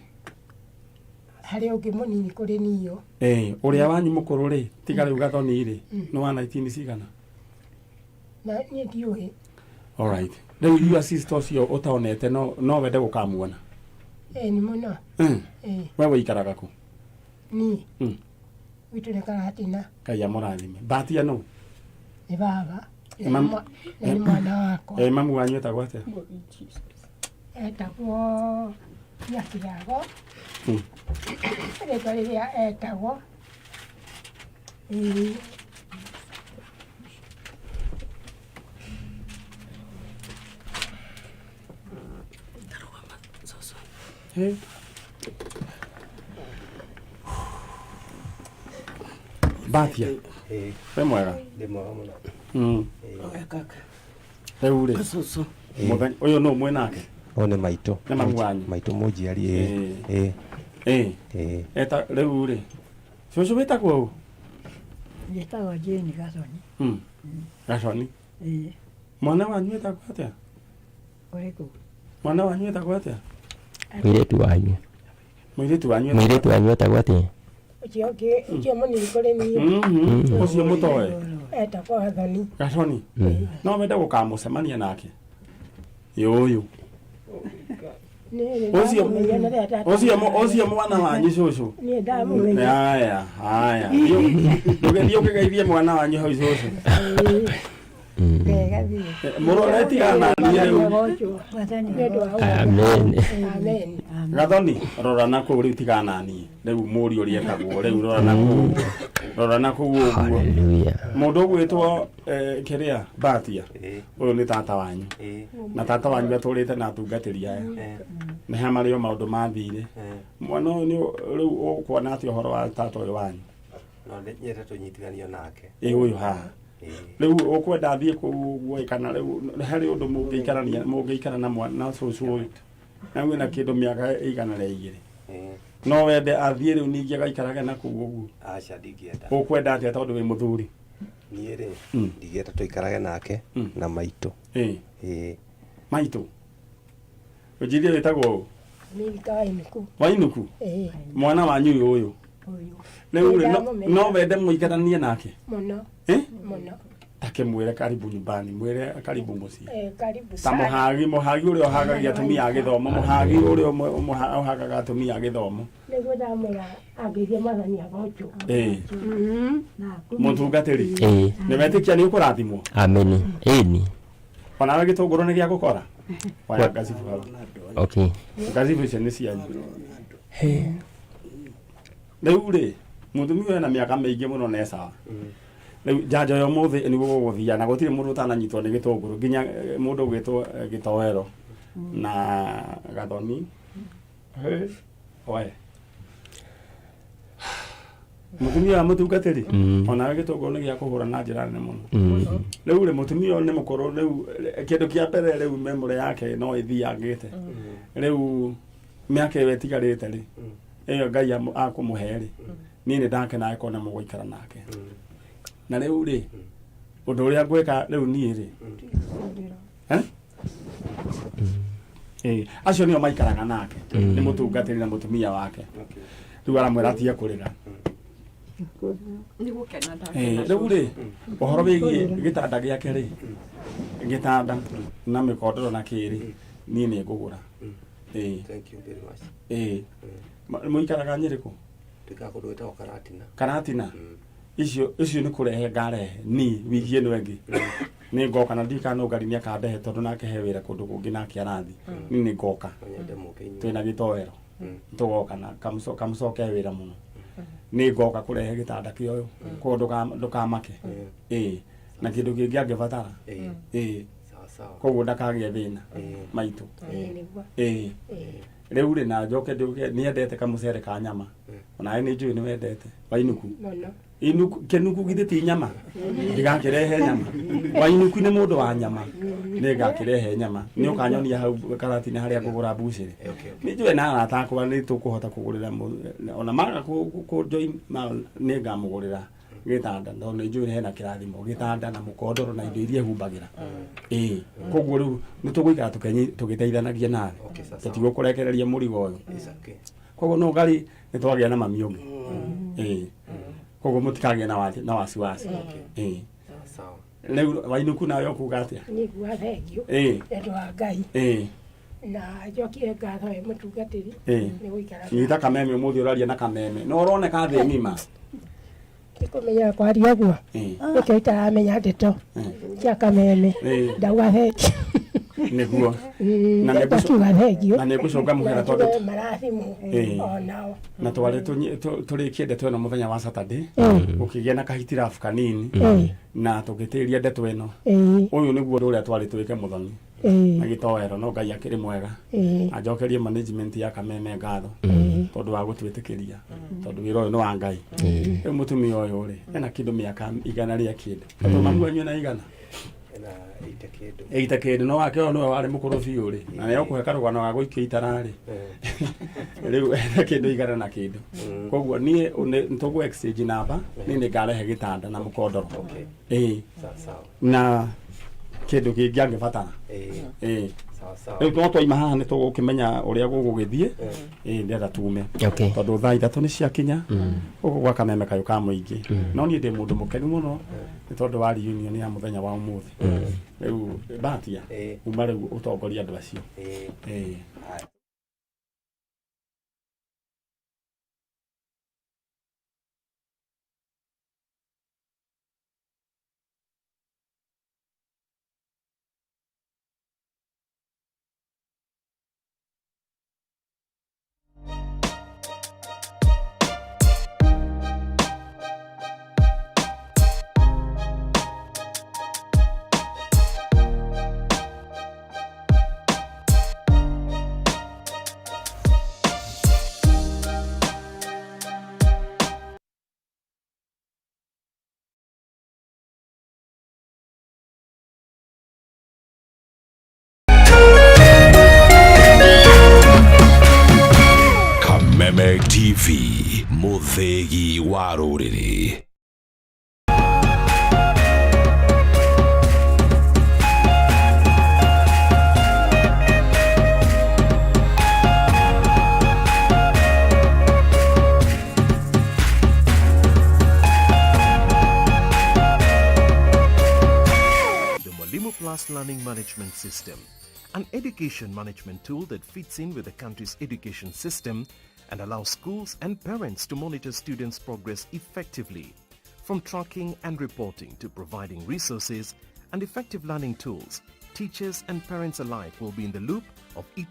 Harĩ ũngĩ mũnini kũrĩ niĩ. Eh, ũrĩa wanyu mũkũrũ rĩ, tiga rĩu Gathoni rĩ, nĩ wa 19 cigana? Na niĩ ndiũĩ. Alright. Rĩu your sister ũcio ũtonete no no wende gũkamuona. Ĩĩ nĩ mũno. Ĩĩ. We wĩikaraga kũ? Niĩ. Gwitũ nĩ Karatina. Ngai amũrathime. Mbatia nũ? Nĩ baba. Na nĩ mwana wakwa. Eh, mamu wanyu etagwo atĩa? Etagwo Nyakĩago. Rĩtwa rĩrĩa etagwo. Ĩĩ. Mbatia. Wĩ mwega? Ndĩ mwega mũno. Rĩu rĩ, mũthenya ũyũ nũ mwĩ nake? Ũyũ nĩ maitũ. Nĩ mamu wanyu? Maitũ mũnjiari ĩĩ. Ĩĩ. Ĩĩ. Ĩĩ. Eta rĩu rĩ, cũcũ wĩtagwo ũ? Njĩtagwo Jane Gathoni. Gathoni. Ĩĩ. Mwana wanyu wĩtagwo atĩa? Ũrĩkũ? Mwana wanyu wĩtagwo atĩa? Mũirĩtu wanyu. Mũirĩtu wanyu wĩtagwo Mũirĩtu wanyu etagwo atĩa? Ũcio ũngĩ ũcio mũnini kũrĩ niĩ. Ũcio mũtoe? Etagwo Gathoni. Gathoni. No wende gũkamũcemania nake? Yũyũ. Niĩ Ũcio ndamũmenya na rĩrĩa ũcio ũcio mwana wanyu cũcũ. Niĩ ndamũmenya. Haya, haya. Ndũgĩthiĩ ũkĩgeithie mwana wanyu hau cũcũ. Wega biũ. Mũrore tigana niĩ rĩu. Nĩ ũndũ wa Amen. Amen. Gathoni, rora na kũu rĩu tigana niĩ. Rĩu mũriũ ũrĩa etagwo rĩu rora na kũu. Rora na kũu ũguo. Hallelujah. Mũndũ ũgwĩtwo kĩrĩa Mbatia. Ũyũ nĩ tata wanyu. Na tata wanyu atũrĩte na atungatĩri aya. Nĩ ha marĩ o maũndũ mathire. Mwana ũyũ nĩ rĩu ũkuona atĩa ũhoro wa tata ũyũ wanyu? No nyende tũnyitithanio nake. Ĩ ũyũ haha. Rĩu ũkwenda athiĩ kũu ũguo ĩ, kana rĩu harĩ ũndũ mũngĩikarania mũngĩikara na mwana cũcũ ũyũ na wĩna kĩndũ mĩaka igana rĩa igĩrĩ no wende athiĩ rĩu ningĩ agaikarage na kũu ũguo? Aca, ndingĩenda. Ũkwenda atĩa tondũ wĩ mũthuri? Niĩ rĩ, ndingĩenda tũikarage nake na maitũ. Ĩĩ. Ĩĩ. Maitũ ũnjirie wĩtagwo ũ? Milika wa Inuku. Wa Inuku? Ĩĩ. Mwana wanyu ũyũ ũyũ rĩu rĩ, Ndamũmenya. no wende mũikaranie nake? Mũno. Eh? Mũno. Takĩmwĩre karibu nyumbani, mwĩre karibu mũciĩ. Eh, karibu Ta sana. mũhagi mũhagi ũrĩa ũhagagia atumia a gĩthomo, mũhagi ũrĩa ũhagaga atumia a gĩthomo. Nĩguo ndamwĩra angĩthiĩ mwathani agocwo. Ĩĩ. Mũtungatĩri, Ĩĩ. nĩ wetĩkia nĩ ũkũrathimwo? Amen. Ĩni. Onawe gĩtũngũrũ nĩ gĩa gũkora waya ngacibu hau. Okay. Ngacibu icio nĩ cianyu rĩu rĩ, mũtumia ũyũ ena mĩaka mĩingĩ mũno na e sawa. Rĩu njanjo ya ũmũthĩ nĩguo gũgũthia na gũtirĩ mũndũ ũtananyitwo nĩ gĩtũngũrũ nginya mũndũ ũgwĩtwo gĩtoero na Gathoni. Hĩ, oe mũtumia wa mũtungatĩri, onawe gĩtũngũrũ nĩ gĩa kũhũra na njĩra nene mũno. Rĩu rĩ, mũtumia ũyũ nĩ mũkũrũ rĩu, kĩndũ kĩa mbere rĩu memory yake no ĩthiangĩte. Rĩu mĩaka ĩyo ĩtigarĩte rĩ, ĩyo Ngai akũmũhe rĩ, niĩ nĩ ndakena angĩkorwo nĩ mũgũikara nake. Na rĩu rĩ, ũndũ ũrĩa ngwĩka rĩu niĩ rĩ, Eh? Ĩĩ, acio nĩo maikaraga nake, nĩ mũtungatĩri na mũtumia wake. Rĩu aramwĩra atige kũrĩra. Nĩ gũkena ndakena. Rĩu rĩ, ũhoro wĩgiĩ gĩtanda gĩake rĩ, gĩtanda na mĩkondoro na kĩrĩ, niĩ nĩ ngũgũra. Thank you very much. Mũikaraga Nyĩrĩ kũ? Tuikaga kũndũ gwĩtagwo Karatina. Karatina. Icio nĩ kũrehe ngarehe ni wiki ĩno ĩngĩ nĩ ngoka, na ndiũĩ kana no ngari nĩ akandehe, tondũ nake he wĩra kũndũ kũngĩ nake arathi. Ni nĩ ngoka. No nyende mũke inyuĩ. Twĩna gĩtoero, tũgoka na kamũcoke wĩra mũno. Nĩ ngoka kũrehe gĩtanda kĩa ũyũ, koguo ndũkamake. Na kĩndũ kĩngĩ angĩbatara. Sawa sawa. Koguo ndakagĩe thĩna, maitũ. Nĩguo. Rĩu rĩ, na njoke njuge nĩendete kamũcere ka nyama, onawe nĩ njũĩ nĩ wendete wainuku. Mũno. Inuku kĩnuku githĩ ti nyama? Ndigakĩrehe nyama. Wainuku nĩ mũndũ wa nyama, nĩ ngakĩrehe nyama. Nĩ ũkanyonia hau Karatina harĩa ngũgũra mbucĩrĩ. Nĩ njũĩ na arata akwa nĩ tũkũhota kũgũrĩra ona maga kũ join nĩ ngamũgũrĩra gĩtanda, tondũ nĩ njũĩ hena kĩrathimo, gĩtanda na mũkondoro na indo iria humbagĩra. Koguo rĩu nĩ tũgũikara tũgĩteithanagia nawe, tũtigũkũrekereria mũrigo ũyũ. Koguo no ngari nĩ twagĩa na mami ũngĩ. Koguo mũtikagĩe na wasiwasi. Sawa. Rĩu wainuku nawe ũkuga atĩa? Niĩ nguga thengiũ nĩ ũndũ wa Ngai, na njokie ngatho we mũtungatĩri nĩ gũikara. Nyita kameme, ũmũthĩ ũraria na kameme no ũroneka thĩ ng'ima. Ndikũmenya kwaria ũguo, nĩkĩo itaramenya ndeto cia kameme. Ndauga thengiũ. Nĩguo. Na Ndakiuga thengiũ. Na nĩngũcoka mũhera tondũ Na marathimwo onao. Na twarĩ tũrĩkie ndeto ĩno mũthenya wa Saturday, gũkĩgĩa na kahitirabu kanini na tũgĩtĩria ndeto ĩno. Ũyũ nĩguo ũndũ ũrĩa twarĩ twĩke mũthoni na gĩtoero, no Ngai akĩrĩ mwega. Anjokerie management ya kameme ngatho tondũ wa gũtwĩtĩkĩria, tondũ wĩra ũyũ nĩ wa Ngai. Rĩu mũtumia ũyũ rĩ, ena kĩndũ mĩaka 100 rĩa kĩndũ, tondũ mamu wanyu ena 100. Ena 80 kĩndũ. 80 kĩndũ, no wake ũyũ nĩwe warĩ mũkũrũ biũ rĩ, na nĩ ũkũhe karũgano ga gũikio itara rĩ. Rĩu ena kĩndũ 100 na kĩndũ, koguo niĩ nĩ tũgũ exchange namba. Niĩ nĩ ngarehe gĩtanda na mũkondoro. Sawa sawa. Na kĩndũ kĩngĩ angĩbatara. Sawa sawa. Rĩu no twaima haha nĩ tũgũkĩmenya ũrĩa gũgũgĩthiĩ. Ndĩrenda tume tondũ thaa 3 nĩ ciakinya gũkũ gwa kameme kayũ ka mũingĩ. No niĩ ndĩ mũndũ mũkenu mũno nĩ tondũ wa reunion ya mũthenya wa ũmũthĩ. Rĩu batia uma rĩu ũtongoria andũ acio. Kameme TV, mũthĩgi wa rũrĩrĩ. The Mwalimu Plus Learning Management System, an education management tool that fits in with the country's education system and allows schools and parents to monitor students' progress effectively. From tracking and reporting to providing resources and effective learning tools, teachers and parents alike will be in the loop of each